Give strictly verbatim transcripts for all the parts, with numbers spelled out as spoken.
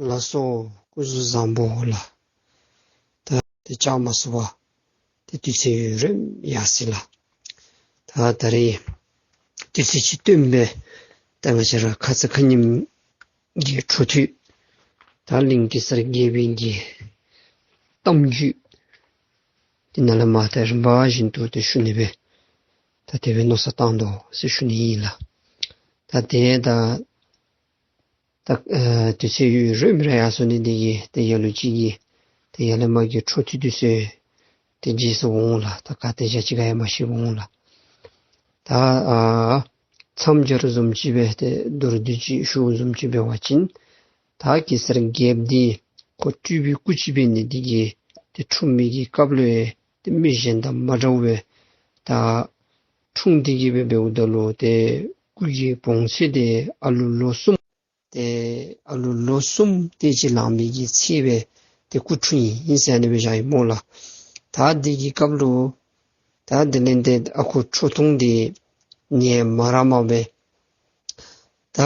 ལགས་སོ། སྐུ་གཟུགས་བཟང་པོ་ལགས། ད་ཏེ་བཅར་མ་ཚུགས་པར་ཏེ་དུས་ཚོད་ཡུན་རིངམོ་ཡར་སོ་ཡི་ལགས། ད་ད་རིས་དུས་ཚོད་ཅིག་བཏོན་སྦེ་ད་ང་བཅས་ར་ཁ་ཙ་ཁ་ཉིནམ་གྱི་འཕྲོ་མཐུད་ད་གླིང་གེ་སར་རྒྱལ་པོའི་གི་གཏམ་རྒྱུད་འདི་ནཱ་ལས་མར་ད་རིམ་པ་བཞིན་དུ་ཏེ་ཞུ་ནི་སྦེ་ད་དེ་སྦེ་མནོ་བསམ་བཏང་དོ་ཟེར་ཞུ་ནི་ཨིན་ལགས། ད་དེ་ད་ད་ཨ་དུས་ཚོད་ཡུན་རིངམོ་ར་ཡར་སོ་ནི་འདི་གིས་ཏེ་ལ་ལུ་ཅིག་གིས་ཏེ་ཡར་ལས་མར་གྱི་འཕྲོ་མཐུད་དེ་ཟེར་ཏེ་བརྗེད་སོ་འོང་ལགས། ད་ག་ཏེ་བཞག་ཅི་ག་ཡང་མ་ཤེས་འོང་ལགས། ད་ཨ་མཚམས་སྦྱར་བཟུམ་ཅིག་སྦེ་ཏེ་མདོར་བསྡུས་ཅིག་ཞུ་བཟུམ་ཅིག་འབད་བ་ཅིན་ད་གེ་སར་རྒྱལཔོ་འདི་ཁོ་སྤྲུལ་པའི་སྐུ་ཅིག་འབད་ནི་འདི་གིས་ཏེ་འཁྲུངས་མི་གི་སྐབས་ལུ་ཏེ་མི་གཞན་དང་མ་འདྲཝ་སྦེ་ད་འཁྲུངས་ཏེ་གི་སྦེ་འབདཝ་ད་ལུ་ཏེ་སྐུ་གི་བོངས་ཚད་འདི་ཨ་ལུ་ལོ་གསུམ་ཏེ་ཨ་ལུ་ལོ་གསུམ་དེ་ཅིག་ལང་མི་གི་ཚད་སྦེ་ཏེ་སྐུ་འཁྲུངས་ཡི་ཨིན་ཟེར་ཨ་ནི་སྦེ་བཞག་ཡི་སྨོ་ལགས། ད་འདི་གི་སྐབས་ལུ་ད་དེ་ལས་ཏེ་ཨ་ཁུ་ཁྲོ་ཐུང་འདི་ནད་མ་ར་མ་སྦེ་ད་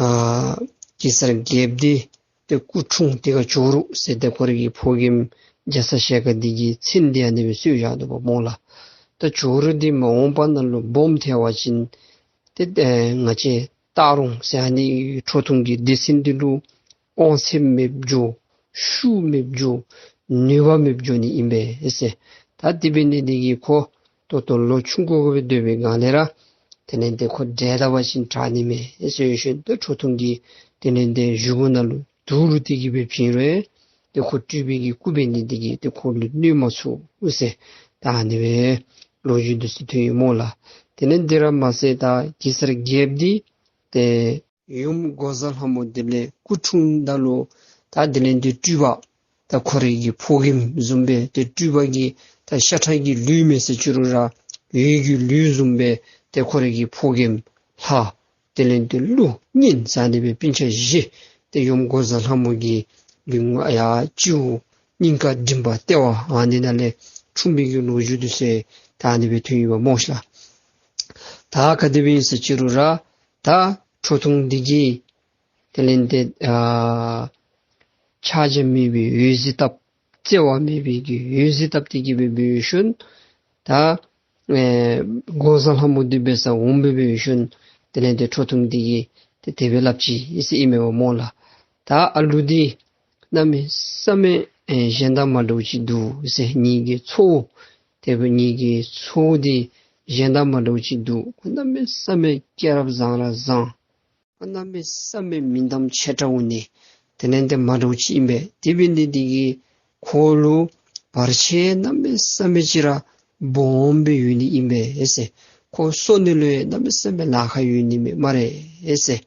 ཨ་གེ་སར་རྒྱལཔོ་འདི་ཏེ་སྐུ་འཁྲུངས་ཏེ་ག་ཇོ་རུ་ཟེར་ཏེ་ཁོ་རའི་གི་ཕོ་རྒནམ་རྒྱ་ཚ་ཞལ་དཀར་འདི་གི་མཚན་འདི་ཨ་ནི་སྦེ་གསོལ་བཞག་དོ་བ་སྨོ་ལགས། ད་ཇོ་རུ་འདི་མ་འོངས་པ་ནང་ལུ་སྦོམ་ཐལ་བ་ཅིན་ཏེ་ཨེ་ང་བཅས་སྟག་རོང་ཟེར་ཨ་ནི་ཁྲོ་ཐུང་གི་སྡེ་ཚན་འདི་ལུ་དབང་ཚད་མེདཔ་འགྱོ། ཤུགས་མེདཔ་འགྱོ། ནུས་པ་མེདཔ་འགྱོ་ནི་ཨིན་པས་ཟེར། ད་དེ་འབད་ནི་འདི་གིས་ཁོ་ད་ལྟོ་ལོ་ཆུང་ཀུ་སྦེ་སྡོད་པའི་སྒང་ལས་ར་དེ་ལས་ཏེ་ཁོ་བསྒྲལ་ད་པ་ཅིན་དྲག་ནི་མས་ཟེར་ཞིནམ་ཏེ་ཁྲོ་ཐུང་གིས་དེ་ལས་ཏེ་གཞུག་གུ་ནང་ལུ་དུག་ལུ་དེ་གི་སྦེ་བྱིན་རུང་ཏེ་ཁོ་སྤྲུལ་པའི་གི་སྐུ་འབད་ནི་འདི་གིས་ཏེ་ཁོ་ལུ་གནོད་མ་ཚུགས་ཟེར་ད་ཨ་ནི་སྦེ་ལོ་རྒྱུས་འདི་ཚུ་ཐོན་ཡི་སྨོ་ལགས། དེ་ལས་འདི་ར་མ་ཚད་ད་གེ་སར་རྒྱལཔོ་འདི་ཏེ་ཡུམ་འགོག་བཟའ་ལྷ་མོ་འདི་ལས་སྐུ་འཁྲུངས་ད་ལུ་ད་དེ་ལས་ཏེ་སྤྲུལ་པ་ད་ཁོ་རའི་གི་ཕོ་རྒནམ་བཟུམ་སྦེ་ཏེ་སྤྲུལ་པ་གི་ད་ཤ་ཁྲག་གི་ལུས་མེན་ཟེར་ཅི་རུང་ར་འོད་ཀྱི་ལུས་བཟུམ་སྦེ་ཏེ་ཁོ་རའི་གི་ཕོ་རྒནམ་ལྷ་དེ་ལས་ཏེ་ཀླུ་གཉན་ཟེར་ཨ་ནི་སྦེ་སྤུན་ཆ་བཞི་ཏེ་ཡུམ་འགོག་བཟའ་ལྷ་མོ་གི་ལུས་ཡ་སྤྱི་བོ་སྙིང་ག་མགྲིན་པ་ལྟེ་བ་ཨ་ནི་ནང་ལས་འཁྲུངས་པའི་གི་ལོ་རྒྱུས་འདི་ཚུ་ད་ཨ་ནི་སྦེ་ཐོན་ཡོདཔ་སྨོ་ཤ་ལགས། ད་ག་དེ་སྦེ་ཨིན་ཟེར་ཅི་རུང་ར་ད་ཁྲོ་ཐུང་འདི་གིས་དེ་ལས་ཏེ་ཨ་ཕྱག་རྒྱ་མེད་པའི་འོད་ཟེར་བཏབ། བརྩེ་བ་མེད་པའི་གི་འོད་ཟེར་བཏབ་སྟེ་གི་སྦེ་འབད་ཞིནམ་ད་ཨེ་འགོག་བཟའ་ལྷ་མོ་འདི་འབད་སར་འོང་སྦེ་འབད་ཞིནམ་དེ་ལས་ཏེ་ཁྲོ་ཐུང་འདི་གིས་ཏེ་དེ་སྦེ་སླབ་ཅི་ཟེར་ཨིན་མས་པ་སྨོ་ལགས། ད་ཨ་ལུ་འདི་གནམ་མེད་ས་མེད་ཨེ་གཞན་དང་མ་འདྲཝ་ཅིག་འདུག་ཟེར། ངེ་གི་ཚའོ་དེ་སྦེ་ངེ་གི་ཚའོ་འདི་གཞན་དང་མ་འདྲཝ་ཅིག་འདུག། གནམ་མེད་ས་མེད་སྐྱེས་རབས་བཟང་ར་བཟང་། གནམ་མེད་ས་མེད་མིང་གཏམ་ཆེ་དྲགས་འོང་ནི། དེ་ལས་ཏེ་མ་འདྲཝ་ཅིག་ཨིན་པས། དེ་འབད་ནི་འདི་གིས་ཁོ་ལུ་བར་ཆད་གནམ་མེད་ས་མེད་ཅིག་ར་སྦོམ་སྦེ་ཡོད་ནི་ཨིན་པས་ཟེར། ཁོ་གསོ་ནི་ལུ་ཡང་གནམ་མེད་ས་མེད་ལཱ་ཁག་ཡོད་ནི་མས་སྨ་རེ་ཟེར།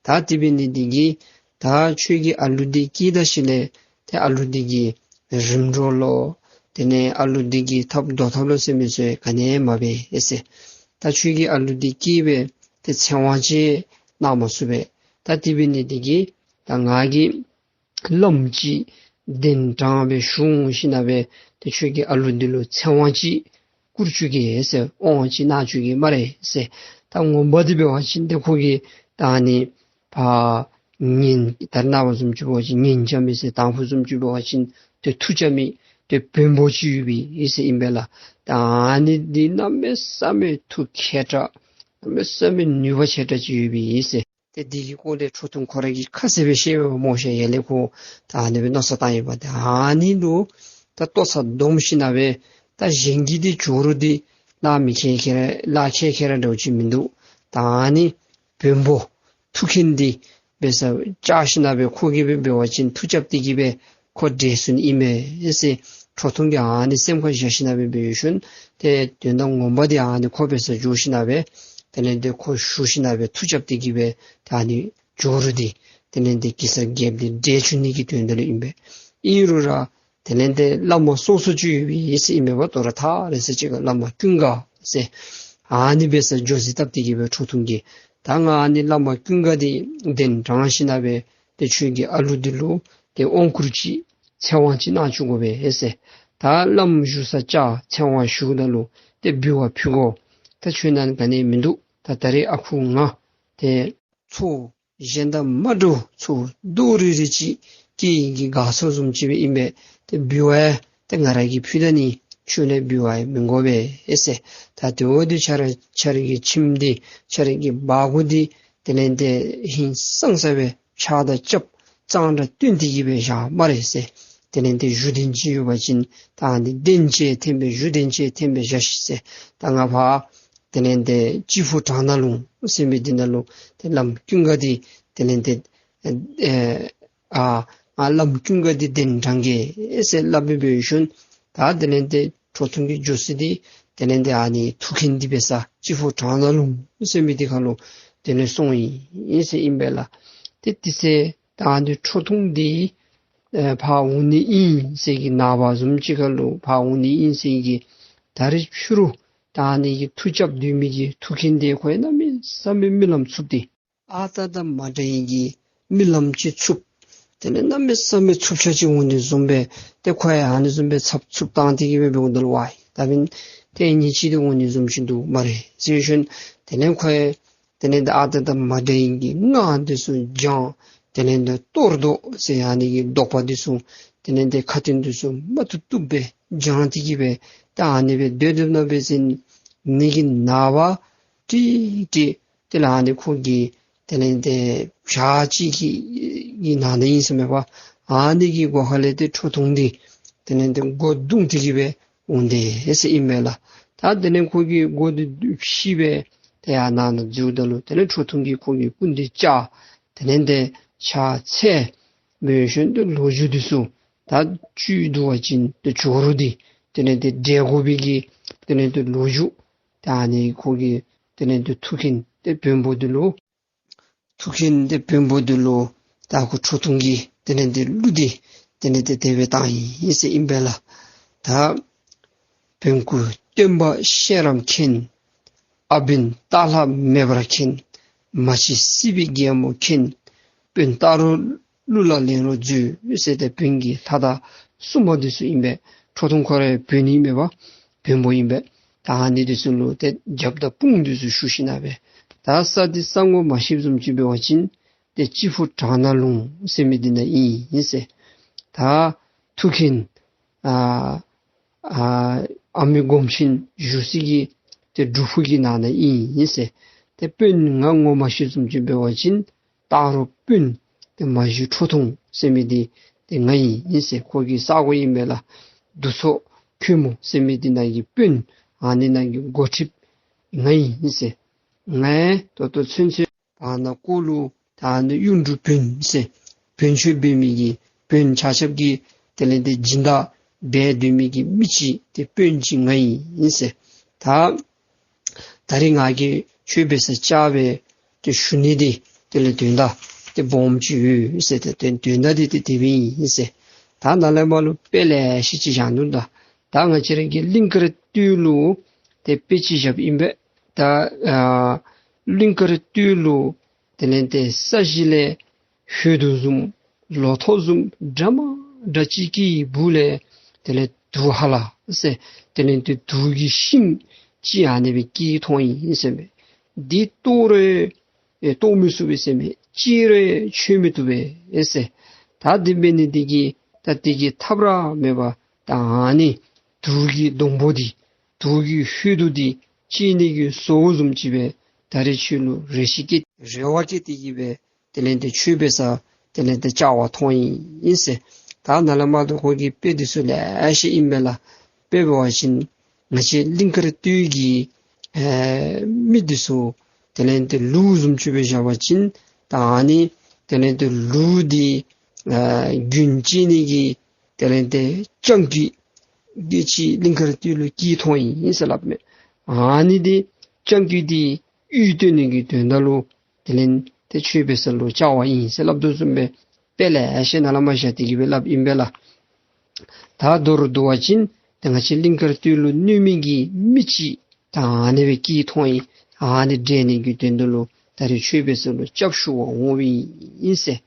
ད་དེ་འབད་ནི་འདི་གིས་ད་ཁྱོད་ཀྱིས་ཨ་ལུ་འདི་སྐྱེས་ད་ཞིནམ་ལས་ཏེ་ཨ་ལུ་འདི་གི་རིམ་གྲོ་ལུ་དེ་ལས་ཨ་ལུ་འདི་གི་ཐབས་བཟློག་ཐབས་ལུ་ཟེར་མི་ཚུ་ག་ནི་ཡང་མ་འབད་ཟེར། ད་ཁྱོད་ཀྱིས་ཨ་ལུ་འདི་སྐྱེས་སྦེ་ཏེ་ཚེ་དབང་ཅིག་གནང་མ་ཚུགས་པས། ད་དེ་འབད་ནི་འདི་གིས་ད་ང་གིས་བླམ་ཅིག་གདན་དྲངས་སྦེ་ཞུ་འོང་ཞིནམ་སྦེ་ཏེ་ཁྱོད་ཀྱིས་ཨ་ལུ་འདི་ལུ་ཚེ་དབང་ཅིག་བསྐུར་བཅུག་གེ་ཟེར། དབང་ཅིག་གནང་བཅུག་གེ་སྨ་རེ་ཟེར། ད་ངོ་མ་འདི་འབད་བ་ཅིན་ཏེ་ཁོ་གིས་ད་ཨ་ནི་ཕར་ངན་ད་རེས་ནངས་པ་བཟུམ་ཅིག་འབད་བ་ཅིན་ངན་རྐྱབ་མི་ཟེར། དང་ཕུ་བཟུམ་ཅིག་འབད་བ་ཅིན་ཏེ་མཐུ་རྐྱབ་མི་ཏེ་བོན་པོ་ཅིག་ཡོད་པས་ཟེར་ཨིན་པས་ལགས། ད་ཨ་ནི་འདི་གནམ་མེད་ས་མེད་མཐུ་མཁས་དྲགས་གནམ་མེད་ས་མེད་ནུས་པ་ཆེ་དྲགས་ཅིག་ཡོད་པས་ཟེར། ཏེ་འདི་གི་སྐོར་ལས་ཁྲོ་ཐུང་ཁོ་ར་གིས་ཁ་གསལ་སྦེ་བཤད་པས་སྨོ་ཤ། ཡར་ལས་ཁོ་ད་ཨ་ནི་སྦེ་མནོ་བསམ་བཏང་ཡོདཔ། ད་ཨ་ནི་ལུ་ད་ལྟོ་ཚང་བསྡོམས་ཞིནམ་སྦེ་ད་གཞན་གྱི་འདི་ཇོ་རུ་འདི་ལཱ་མི་ཁེལ་ཁེལ་ར་ལཱ་ཁེལ་ཁེལ་ར་འདྲཝ་ཅིག་མིན་འདུག། ད་ཨ་ནི་བོན་པོ་མཐུ་མཁན་འདི་འབད་སར་བཅར་ཞིནམ་སྦེ་ཁོ་གིས་སྦེ་འབད་བ་ཅིན་མཐུ་རྐྱབ་སྟེ་གི་སྦེ་ཁོ་བསྒྲལ་ཚུགས་ནི་ཨིན་མས་ཟེར། ཁྲོ་ཐུང་གིས་ཨ་ནི་སེམས་ཁར་བཞག་ཞིནམ་སྦེ་འབད་ཞིནམ་ཏེ་དོན་དག་ངོ་མ་འདི་ཨ་ནི་ཁོ་འབད་སར་འགྱོ་ཞིནམ་སྦེ་དེ་ལས་ཏེ་ཁོ་ཞུ་ཞིནམ་སྦེ་མཐུ་རྐྱབ་སྟེ་གི་སྦེ་ད་ཨ་ནི་ཇོ་རུ་འདི་དེ་ལས་ཏེ་གེ་སར་རྒྱལཔོ་འདི་བསྒྲལ་བཅུག་ནི་གི་དོན་དག་ལུ་ཨིན་པས། ཨིན་རུང་ར་དེ་ལས་ཏེ་བླ་མ་སོ་སོ་ཅིག་ཡོད་པས་ཟེར་ཨིན་མས་པ། དོ་རུང་ད་རེས་ཚེ་གཅིག་ཁར་བླ་མ་ཀུན་དགའ་ཟེར་ཨ་ནི་འབད་སར་འགྱོ་ཟེར་བཏབ་སྟེ་གི་སྦེ་ཁྲོ་ཐུང་གིས་ད་ང་ཨ་ནི་བླ་མ་ཀུན་དགའ་འདི་གདན་དྲངས་ཞིནམ་སྦེ་ཏེ་ཁྱོད་ཀྱིས་ཨ་ལུ་འདི་ལུ་ཏེ་དབང་བསྐུར་ཅིག་ཚེ་དབང་ཅིག་གནང་བཅུག་དགོ་པས་ཟེར། ད་བླམ་བཞུགས་སར་བཅར་ཚེ་དབང་ཞུཝ་ད་ལུ་ཏེ་འབུལ་བ་ཕུལ་དགོ། ད་ཁྱོད་ནང་ག་ནི་མིན་འདུག། ད་ད་རེས་ཨ་ཁུ་ང་ཏེ་ཚའོ་ གཞན་དང་མ་འདྲཝ་ཚུ་རྡོག་རིལ་རི་ཅིག་སྐྱེ་ནི་གི་དགའ་ཚོར་བཟུམ་ཅིག་སྦེ་ཨིན་པས། ཏེ་འབུལ་བ་ཡང་ཏེ་ང་ར་གིས་ཕུལ་ད་ནི་ཤུལ་ལས་འབུལ་བ་ཡང་མི་དགོ་པས་ཟེར། ད་དེ་འབདཝ་ད་ཁྱོད་ར་ཁྱོད་རའི་གི་ཁྱིམ་འདི་ཁྱོད་རའི་གི་སྦ་གུར་འདི་དེ་ལས་ཏེ་ཧིང་སངས་ས་སྦེ་ཕྱག་དང་ཕྱགཔ་གཙང་སྦྲ་སྟོན་ཏེ་གི་སྦེ་བཞག་སྨ་རེ་ཟེར། དེ་ལས་ཏེ་བཞུགས་གདན་ཅིག་ཡོད་པ་ཅིན་ད་ཨ་ནི་གདན་ཅིག་ཐེམ་སྦེ་བཞུགས་གདན་ཅིག་ཐེམ་སྦེ་བཞག་ཤིག་ཟེར། ད་ང་ཕར་དེ་ལས་ཏེ་སྤྱི་ཕུག་བྲག་ནག་ལུང་ཟེར་མི་འདི་ནང་ལུ་ཏེ་བླམ་ཀུན་དགའ་འདི་དེ་ལས་ཏེ་ཨེ་ཨ་ང་བླམ་ཀུན་དགའ་འདི་གདན་དྲངས་གེ་ཟེར་སླབ་སྦེ་འབད་ཞིནམ་ད་དེ་ལས་ཏེ་ཁྲོ་ཐུང་གི་འགྱོ་ས་འདི་དེ་ལས་ཏེ་ཨ་ནི་ཐུགས་འགན་འདི་འབད་ས་སྤྱི་ཕུག་བྲག་ནག་ལུང་ཟེར་མི་འདི་ཁར་ལུ་དེ་ལས་སོང་ཡི་ཟེར་ཨིན་པས་ལགས། ཏེ་དེ་ཚེ་ད་ཨ་ནི་ཁྲོ་ཐུང་འདི་ཨེ་ཕར་འོང་ནི་ཨིན་ཟེར་གྱི་ནངས་པ་བཟུམ་ཅིག་ཁར་ལུ་ཕར་འོང་ནི་ཨིན་ཟེར་གྱི་ད་རིས་ཕྱི་རུ་ད་ཨ་ནི་གི་མཐུ་རྐྱབ་སྡོད་མི་གི་མཐུ་རྐྱེན་འདི་ཁོ་གནམ་མེད་ས་མེད་རྨི་ལམ་ཚུགས་ཏེ་ཨ་རྟག་དང་མ་འདྲ་བའི་གི་རྨི་ལམ་ཅིག་ཚུགས། དེ་ལས་གནམ་མེད་ས་མེད་འཚུབ་ཆ་ཅིག་འོང་ནི་བཟུམ་སྦེ་ཏེ་ཁོ་ཡང་ཨ་ནི་བཟུམ་སྦེ་འཚབ་འཚུབ་བཏང་སྟེ་གི་སྦེ་འབདཝ་ད་ལུ་ཝའི་ད་འབདན་ཏེ་ཉིནམ་ཅིག་འདི་འོང་ནི་བཟུམ་ཅིག་འདུག་སྨ་རེ་ཟེར་ཞིནམ་དེ་ལས་ཁོ་ཡང་དེ་ལས་ཏེ་ཨ་རྟག་དང་མ་འདྲ་བའི་གི་སྔགས་འདི་ཚུ་བགྱང་། དེ་ལས་ཏེ་གཏོར་བཟློག་ཟེར་ཨ་ནི་གི་བཟློག་པ་འདི་ཚུ་དེ་ལས་ཏེ་ཁ་ཏོན་འདི་ཚུ་མ་བཏུབ་བཏུབ་སྦེ་བགྱང་སྟེ་གི་སྦེ་ད་ཨ་ནི་སྦེ་སྡོད་སྡོདཔ་ད་འབད་བ་ཅིན་ཉིནམ་གི་ནངས་པ་ཏེ་ཏེ་དེ་ལས་ཨ་ནི་ཁོ་གི་དེ་ལས་ཏེ་བྱག་ཅིག་གི་གི་ནང་ན་ཨིན་ཟེར་མས་པ། ཨ་ནི་གི་སྒོ་ཁ་ལས་ཏེ་ཁྲོ་ཐུང་འདི་དེ་ལས་ཏེ་སྒོ་བརྡུང་སྟེ་གི་སྦེ་འོང་དེས་ཟེར་ཨིན་མས་ལགས། ད་དེ་ལས་ཁོ་གིས་སྒོ་འདི་ཕྱེ་སྦེ་ཏེ་ཡར་ནང་ན་འཛུལཝ་ད་ལུ་དེ་ལས་ཁྲོ་ཐུང་གིས་ཁོ་གི་སྐུ་འདི་བཅག། དེ་ལས་ཏེ་ཕྱག་འཚལ་འབད་ཞིནམ་ཏེ་ལོ་རྒྱུས་འདི་ཚུ་ད་བཅུད་བསྡུ་བ་ཅིན་ཏེ་ཇོ་རུ་འདི་དེ་ལས་ཏེ་འདྲེན་དགོ་པའི་གི་དེ་ལས་ཏེ་ལོ་རྒྱུས་ད་ཨ་ནི་ཁོ་གི་དེ་ལས་ཏེ་མཐུ་རྐྱེན་ཏེ་བོན་པོ་འདི་ལུ་མཐུ་རྐྱེན་ཏེ་བོན་པོ་འདི་ལུ་ད་ཁོ་ཁྲོ་ཐུང་གིས་དེ་ལས་ཏེ་གླུ་འདི་དེ་ལས་ཏེ་དེ་སྦེ་བཏང་ཡི་ཟེར་ཨིན་པས་ལགས། ད་བོན་སྐུ་སྟོན་པ་ཤེས་རབ་མཁྱེན། ཨ་བོན་སྟག་ལྷ་མེ་འབར་མཁྱེན། མ་གཅིག་སྲིད་པའི་རྒྱལ་མོ་མཁྱེན། དཔོན་སྟག་རོང་ཀླུ་ལ་ལེན་རོགས་མཛོད་ཟེར་ཏེ་བོན་གྱི་ལྷ་དང་སྲུང་མ་འདི་ཚུ་ཨིན་པས། ཁྲོ་ཐུང་ཁོ་ར་བོན་ཨིན་པས་པ། བོན་པོ་ཨིན་པས། ད་ཨ་ནི་འདི་ཚུ་ལུ་ཏེ་རྒྱབ་དང་དཔུང་འདི་ཚུ་ཞུ་ཞིནམ་སྦེ་ད་ས་འདི་ས་ངོ་མ་ཤེསཔ་བཟུམ་ཅིག་འབད་བ་ཅིན་ཏེ་སྤྱི་ཕུག་བྲག་ནག་ལུང་ཟེར་མི་འདི་ནང་ཨིན་ཟེར། ད་མཐུ་རྐྱེན་ཨ་ཨ་ཨ་མི་སྒོམ་ཆེན་བཞུགས་སའི་གི་ཏེ་སྒྲུབ་ཕུག་གི་ནང་ན་ཨིན་ཟེར། ཏེ་དཔོན་ང་ངོ་མ་ཤེསཔ་བཟུམ་ཅིག་འབད་བ་ཅིན་སྟག་རོང་དཔོན་ཏེ་མ་གཞི་ཁྲོ་ཐུང་ཟེར་མི་འདི་ཏེ་ང་ཨིན་ཟེར། ཁོ་གི་ས་གོ་ཨིན་པས་ལགས། འདུ་ཚོགས་ཁོལ་མོ་ཟེར་མི་འདི་ནང་གི་དཔོན་ཨ་ནི་ནང་གི་འགོ་ཁྲིདཔ་ང་ཨིན་ཟེར། ངས་ད་ལྟོ་ཚུན་ཚོད་བར་ན་ཀོ་ལུ་ད་ཨ་ནི་གཡུང་དྲུང་བོན་ཟེར་བོན་ཆོས་འབད་མི་གི་བོན་ཆ་ཁྱབ་ཀྱི་དེ་ལས་ཏེ་སྦྱིན་བདག་འབད་སྡོད་མི་གི་མི་ཅིག་ཏེ་དཔོན་ཅིག་ང་ཨིན་ཟེར། ད་ད་རིས་ང་གིས་ཆོས་འབད་སར་བཅར་སྦེ་ཏེ་ཞུ་ནི་འདི་དེ་ལས་དོན་དག་ཏེ་སྦོམ་ཅིག་ཡོད་ཟེར། ཏེ་དོན་དོན་དག་འདི་ཏེ་དེ་སྦེ་ཨིན་ཟེར། ད་ནཱ་ལས་མར་ལུ་དཔེ་ལེ་ཤ་ཅིག་བཞག་ནུག། ད་ད་ང་བཅས་ར་གི་གླིང་དཀར་སྟོད་ལུ་ཏེ་དཔེ་ཅིག་བཞགཔ་ཨིན་པས། ད་ཨ་གླིང་དཀར་སྟོད་ལུ་དེ་ལས་ཏེ་ས་གཞི་ལས་ཧོད་དུ་བཟུམ་ལོ་ཐོག་བཟུམ་འདྲ་མ་འདྲ་ཅིག་གི་སྦུག་ལས་དེ་ལས་དུག་ཧ་ལ་ཟེར་དེ་ལས་ཏེ་དུག་གི་ཤིང་ཅིག་ཨ་ནི་སྦེ་སྐྱེས་ཐོན་ཡི་ཟེར་མས། འདི་བཏོག་རུང་ཨེ་བཏོག་མི་ཚུགས་པས་ཟེར་མས། བཅད་རུང་བཅད་མི་བཏུབ་པས་ཟེར། ད་དེ་འབད་ནི་འདི་གིས་ད་དེ་གི་ཐབས་ར་མེད་པར་ད་ཨ་ནི་དུག་གི་སྡོང་པོ་འདི་དུག་གི་ཧོད་དུ་འདི་བཅད་ནི་གི་བཟོ་བཟུམ་ཅིག་སྦེ་ད་རིས་ཁྱོད་ལུ་རེ་ཞིག་སྐྱེས་རེ་བ་སྐྱེས་ཏེ་གི་སྦེ་དེ་ལས་ཏེ་ཆོས་འབད་སར་དེ་ལས་ཏེ་བཅར་བར་ཐོན་ཡི་ཟེར། ད་ནཱ་ལས་མར་ད་ཁོ་གི་དཔེ་འདི་ཚུ་ལེ་ཤ་ཨིན་པས་ལགས། དཔེ་འབད་བ་ཅིན་ང་བཅས་གླིང་དཀར་སྟོད་ཀྱི་ཨེ་མི་འདི་ཚུ་དེ་ལས་ཏེ་ལུག་བཟུམ་ཅིག་སྦེ་བཞག་པ་ཅིན་ད་ཨ་ནི་དེ་ལས་ཏེ་ལུག་འདི་ཨེ་རྒྱུན་བཅད་ནི་གི་དེ་ལས་ཏེ་སྤྱང་ཀི་འདི་ཅིག་གླིང་དཀར་སྟོད་ལུ་སྐྱེས་ཐོན་ཡི་ཟེར་སླབ་མས། ཨ་ནི་འདི་སྤྱང་ཀི་འདི་གཡུས་བཏོན་ནི་གི་དོན་དག་ལུ་དེ་ལས་ཏེ་ཆོས་འབད་ས་ལུ་བཅར་བ་ཨིན་ཟེར་སླབ་དོ་བཟུམ་སྦེ་དཔེ་ལེ་ཤ་ནཱ་ལས་མར་བཞག་སྟེ་གི་སྦེ་སླབ་ཨིན་པས་ལགས། ད་མདོར་བསྡུ་བ་ཅིན་ཏེ་ང་བཅས་གླིང་དཀར་སྟོད་ལུ་གནོད་མི་གི་མི་ཅིག་ད་ཨ་ནི་སྦེ་སྐྱེས་ཐོན་ཡི། ཨ་ནི་འདྲེན་ནི་གི་དོན་དག་ལུ་ད་རིས་ཆོས་འབད་ས་ལུ་སྐྱབས་ཞུ་བར་འོངམ་ཨིན་ཟེར།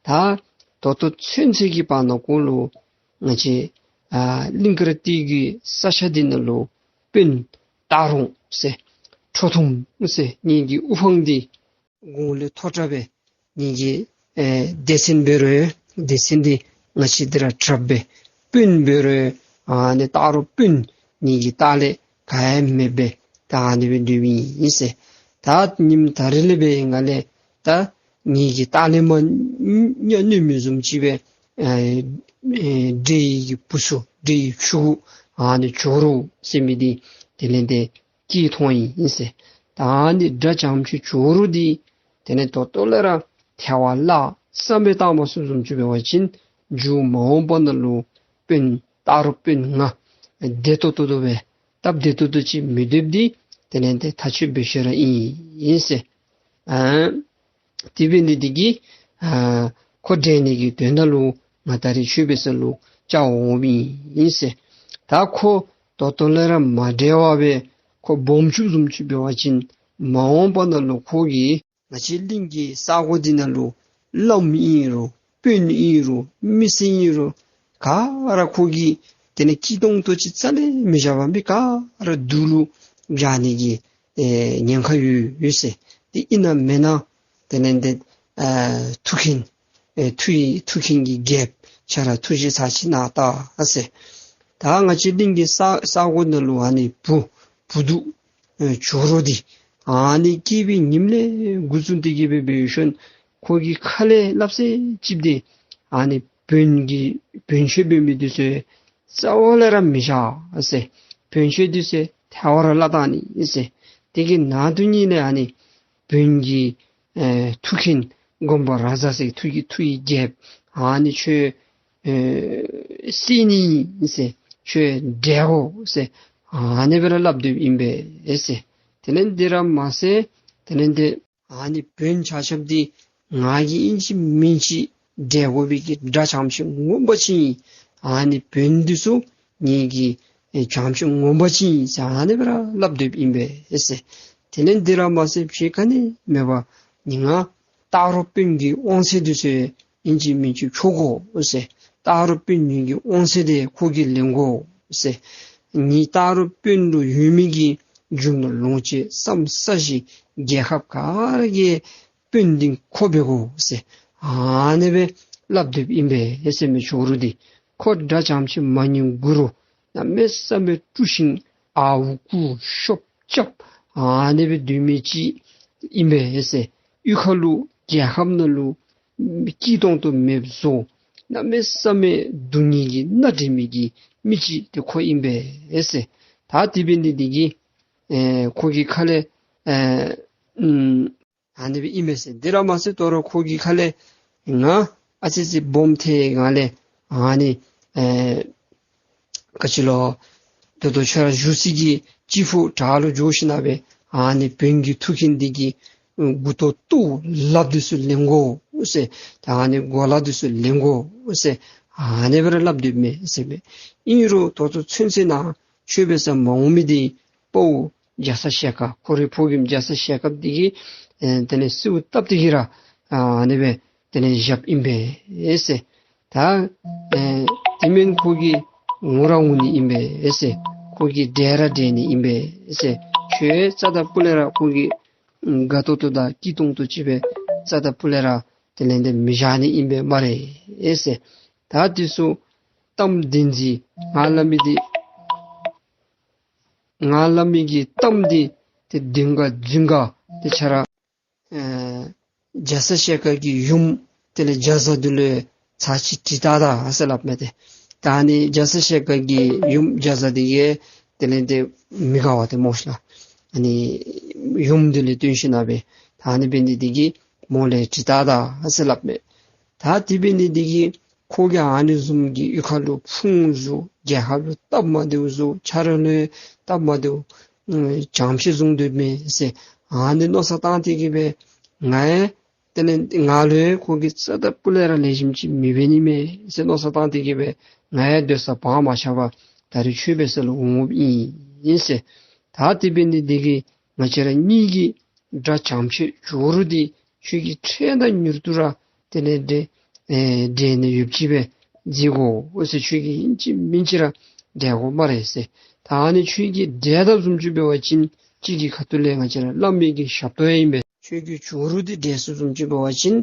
ད་ད་ལྟོ་ཚུན་ཚོད་ཀྱི་བར་ན་ཀོ་ལུ་ང་བཅས་ཨ་གླིང་དཀར་སྟོད་ཀྱི་ས་ཆ་འདི་ནང་ལུ་དཔོན་སྟག་རོང་ཟེར་ཁྲོ་ཐུང་ཟེར་གཉིས་ཀྱི་དབུ་འཕང་འདི་དགུང་ལོ་མཐོ་དྲགས་སྦེ་ ངེ་གི་ཨེ་སྡེ་ཚན་འབད་རུང་སྡེ་ཚན་འདི་ང་བཅས་འདི་ར་དྲགཔ་སྦེ། དཔོན་འབད་རུང་ཨ་ནི་སྟག་རོང་དཔོན་ངེ་གི་ལྟག་ལས་ག་ཡང་མེདཔ་སྦེ་ད་ཨ་ནི་སྦེ་སྡོདཔ་ཨིན་ཟེར། ད་ཉིནམ་ད་རིས་ལས་འབད་ང་ལས་ད་ངེ་གི་ལྟག་ལས་མར་གཉའ་གནོན་མི་བཟུམ་ཅིག་སྦེ་ཨེ་ཨེ་འདྲེ་ཡི་གི་བུ་ཚུ་འདྲེ་ཡི་ཕྲུ་གུ་ཨ་ནི་ཇོ་རུ་ཟེར་མི་འདི་དེ་ལས་ཏེ་སྐད་ཐོན་ཡི་ཟེར། ད་ཨ་ནི་དགྲ་བྱམས་ཆེན་ཇོ་རུ་འདི་དེ་ལས་ད་ལྟོ་ལས་ར་ཐལ་བར་བརླག་བསམ་པ་བཏང་མ་ཚུགསཔ་བཟུམ་ཅིག་འབད་བ་ཅིན་མཇུག་མ་འོངས་པ་ནང་ལུ་དཔོན་སྟག་རོང་དཔོན་ང་བདེ་ཏོག་ཏོ་སྦེ་སྟབས་བདེ་ཏོག་ཏོ་ཅིག་མི་སྡོདཔ་འདི་དེ་ལས་ཏེ་ཐག་ཆོད་སྦེ་ཤེས་ར་ཨིན་ཟེར། ཨ་དེ་འབད་ནི་འདི་གིས་ཨ་ཁོ་འདྲེན་ནི་གི་དོན་དག་ལུ་ང་ད་རིས་ཁྱོད་འབད་ས་ལུ་བཅར་འོངམ་ཨིན་ཟེར། ད་ཁོ་ད་ལྟོ་ལས་ར་མ་འདྲེན་པར་སྦེ་ཁོ་སྦོམ་ཆུང་བཟུམ་ཅིག་འབད་བ་ཅིན་མ་འོངས་པ་ནང་ལུ་ཁོ་གིས་ང་བཅས་གླིང་གི་ས་གོ་འདི་ནང་ལུ་བླམ་ཨིན་རུང་དཔོན་ཨིན་རུང་མི་སེར་ཨིན་རུང་ག་ར་ཁོ་གིས་དེ་ལས་སྐྱིད་ཏོང་ཏོ་ཅིག་རྩ་ལས་མི་བཞག་པར་མི་ག་ར་སྡུག་ལུ་བཞག་ནི་གི་ཨེ་ཉེན་ཁ་ཡོད་ཡོད་ཟེར། དེ་ཨིན་ན་མེན་ན་དེ་ལས་ཏེ་ཨ་མཐུ་མཁྱེན་ཨེ་མཐུ་ཡི་མཐུ་མཁྱེན་གྱི་རྒྱལཔོ་ཁྱོད་ར་ཐུགས་རྗེ་ཚ་ཅིག་གནང་ད་ཟེར། ད་ང་བཅས་གླིང་གི་ས་ས་གོ་ནང་ལུ་ཨ་ནི་བུ་བུ་སྡུག་ཨེ་ཇོ་རུ་འདི་ཨ་ནི་སྐྱེས་པའི་ཉིནམ་ལས་འགོ་བཙུགས་ཏེ་གི་སྦེ་འབད་ཞིནམ་ཁོ་གི་ཁ་ལས་སླབ་ས་ཅིག་འདི་ཨ་ནི་བོན་གྱི་བོན་ཆོས་འབད་མི་འདི་ཚུ་རྩ་བ་ལས་ར་མི་བཞག་ཟེར། བོན་ཆོས་འདི་ཚུ་ཐལ་བར་བརླག་བཏང་ནི་ཟེར། དེ་གི་ནང་དོན་ཉིད་ལས་ཨ་ནི་བོན་གྱི་ཨེ་མཐུ་མཁྱེན་མགོན་པོ་རཱ་ཛ་ཟེར་མཐུ་གི་མཐུ་ཡི་རྒྱལཔོ་ཨ་ནི་ཁྱོད་ཨེ་བསད་ནི་ཨིན་ཟེར། ཁྱོད་བསྒྲལ་དགོ་ཟེར་ཨ་ནི་སྦེ་ར་སླབ་སྡོདཔ་ཨིན་པས་ཟེར། དེ་ལས་འདི་ར་མ་ཚད་དེ་ལས་འདི་ཨ་ནི་བོན་ཆ་ཁྱབ་འདི་ང་གིས་ཨིན་ཅི་མིན་ཅི་བསྒྲལ་དགོ་པའི་གི་དགྲ་བྱམས་ཆེན་ངོ་མ་ཅིག་ཨིན། ཨ་ནི་བོན་འདི་ཚུ་ངེ་གི་ཨེ་བྱམས་ཆེན་ངོ་མ་ཅིག་ཨིན་ཟེར་ཨ་ནི་སྦེ་ར་སླབ་སྡོདཔ་ཨིན་པས་ཟེར། དེ་ལས་འདི་ར་མ་ཚད་ཕྱི་ཁ་ནི་མེད་པར་ནི་ང་སྟག་རོང་དཔོན་གྱི་དབང་ཚད་འདི་ཚུ་ཨིན་ཅི་མིན་ཅི་འཕྲོག་དགོ་ཟེར། སྟག་རོང་དཔོན་ངེ་གི་དབང་ཚད་འདི་ཁོ་གིས་ལེན་དགོ་ཟེར། ངེ་སྟག་རོང་དཔོན་ལུ་ཡོད་མི་གི་རྒྱུ་ནོར་ལོངས་སྤྱོད་ས་གོ་ས་གཞི་རྒྱལ་ཁབ་ག་ར་གི་དཔོན་འདི་ཁོ་འབད་དགོ་ཟེར་ཨ་ནི་སྦེ་སླབ་སྡོདཔ་ཨིན་པས་ཟེར་མས། ཇོ་རུ་འདི་ཁོ་དགྲ་བྱམས་ཆེན་མ་ཉིན་གུ་རུ་གནམ་མེད་ས་མེད་དཀྲུགས་ཤིང་ཨརཝ་རྐུ་ཤོབ་རྐྱབ་ཨ་ནི་སྦེ་སྡོད་མི་ཅིག་ཨིན་པས་ཟེར། གཡུས་ཁ་ལུ་རྒྱལ་ཁབ་ནང་ལུ་སྐྱིད་ཏོང་ཏོ་མེདཔ་བཟོ། གནམ་མེད་ས་མེད་སྡུག་བསྔལ་གྱིས་མནར་བསྡད་མི་གི་མི་ཅིག་འདི་ཁོ་ཨིན་པས་ཟེར། ད་དེ་འབད་ནི་འདི་གིས་ཨེ་ཁོ་གི་ཁ་ལས་ཨེ་ཨུམ་ཨ་ནི་སྦེ་ཨིན་མས་ཟེར། འདི་ར་མ་ཚད་དོ་རུང་ཁོ་གི་ཁ་ལས་ང་ཨ་ཙི་ཙི་སྦོམ་ཐལ་ང་ལས་ཨ་ནི་ཨེ་ག་ཅི་ལོ་ད་ལྟོ་ཁྱོད་ར་བཞུགས་སའི་གི་སྤྱི་ཕུག་བྲག་ལུ་འགྱོ་ཞིནམ་སྦེ་ཨ་ནི་བོན་གྱི་མཐུ་མཁྱེན་འདི་གི་མགུ་ཏོ་ཏོ་ལགཔ་འདི་ཚུ་ལེན་དགོ་ཟེར། ད་ཨ་ནི་གོ་ལ་འདི་ཚུ་ལེན་དགོ་ཟེར་ཨ་ནི་སྦེ་ར་སླབ་སྡོདཔ་མས་ཟེར་མས། ཨིན་རུང་ད་ལྟོ་ཚུན་ཚོད་ནཱ་ཁྱོད་འབད་སར་མ་འོང་མི་འདི་དཔའ་བོ་རྒྱ་ཚ་ཞལ་དཀར་ཁོ་རའི་ཕོ་རྒནམ་རྒྱ་ཚ་ཞལ་དཀར་འདི་གིས་ཨེ་དེ་ལས་གསོལཝ་བཏབ་སྟེ་གི་ར་ཨ་ནི་སྦེ་དེ་ལས་བཞགཔ་ཨིན་པས་ཟེར། ད་ཨེ་དེ་མེན་ཁོ་གིས་ངུ་ར་ངུ་ནི་ཨིན་པས་ཟེར། ཁོ་གིས་བསྒྲལ་ར་བསྒྲལ་ནི་ཨིན་པས་ཟེར། ཁྱོད་རྩ་དང་སྤུ་ལས་ར་ཁོ་གིས་དགའ་ཏོག་ཏོ་དང་སྐྱིད་ཏོང་ཏོ་ཅིག་སྦེ་རྩ་དང་སྤུ་ལས་ར་དེ་ལས་འདི་མི་བཞག་ནི་ཨིན་པས་སྨ་རེ་ཟེར། ད་འདི་ཚུ་གཏམ་བདེན་རྫུན་ང་སླབ་མི་འདི་ང་སླབ་མི་གི་གཏམ་འདི་ཏེ་བདེན་ག་རྫུན་ག་ཏེ་ཁྱོད་ར་ཨེ་རྒྱ་ཚ་ཞལ་དཀར་གྱི་ཡུམ་དེ་ལས་རྒྱ་བཟའ་འདི་ལུ་ཚར་གཅིག་དྲི་ད་ད་ཟེར་སླབ་མས་ཏེ། ད་ཨ་ནི་རྒྱ་ཚ་ཞལ་དཀར་གྱི་ཡུམ་རྒྱ་བཟའ་འདི་གིས་དེ་ལས་ཏེ་མི་དགའ་བ་ཏེ་སྨོ་ཤ་ལགས། ཨ་ནི་ཡུམ་འདི་ལུ་བསྟུན་ཞིནམ་སྦེ་ད་ཨ་ནི་འབད་ནི་འདི་གིས་མོ་ལས་དྲི་ད་ད་ཟེར་སླབ་མས། ད་དེ་འབད་ནི་འདི་གིས་ཁོ་གིས་ཨ་ནི་བཟུམ་གྱི་གཡུས་ཁ་ལུ་ཕུང་བཟོ་རྒྱལ་ཁབ་ལུ་སྟབས་མ་བདེཝ་བཟོ་ཁྱོད་ར་ལུ་སྟབས་མ་བདེཝ་ཨུམ་བྱམས་ཤིང་བཟུང་སྡོདཔ་མས་ཟེར་ཨ་ནི་མནོ་བསམ་བཏང་སྟེ་གི་སྦེ་ང་ཡང་དེ་ལས་ང་ལུ་ཡང་ཁོ་གིས་རྩ་དང་སྤུ་ལས་ར་ལེགས་ཤོམ་ཅིག་མི་འབད་ནི་མས་ཟེར་མནོ་བསམ་བཏང་སྟེ་གི་སྦེ་ང་ཡང་སྡོད་ས་བག་མ་ཆགས་པར་ད་རིས་ཁྱོད་འབད་ས་ལུ་འོང་འོངམ་ཨིན་ཟེར། ད་དེ་འབད་ནི་འདི་གིས་ང་བཅས་ར་གཉིས་ཀྱི་དགྲ་བྱམས་ཆེན་ཇོ་རུ་འདི་ཁྱོད་ཀྱིས་འཕྲལ་དང་མྱུར་དུ་ར་དེ་ལས་འདི་ཨེ་བསྒྲལ་ནི་ཡོདཔ་ཅིག་སྦེ་མཛད་དགོ་ཟེར། ཁྱོད་ཀྱིས་ཨིན་ཅི་མིན་ཅི་ར་བསྒྲལ་དགོ་སྨ་རེ་ཟེར། ད་ཨ་ནི་ཁྱོད་ཀྱིས་བསྒྲལ་དཔ་བཟུམ་ཅིག་འབད་བ་ཅིན་གཅིག་གི་ཁ་ཐུག་ལས་ང་བཅས་ར་བླ་མའི་གི་ཞབས་ཏོག་ཡང་ཨིན་པས། ཁྱོད་ཀྱིས་ཇོ་རུ་འདི་བསྒྲལ་སོང་བཟུམ་ཅིག་འབད་བ་ཅིན་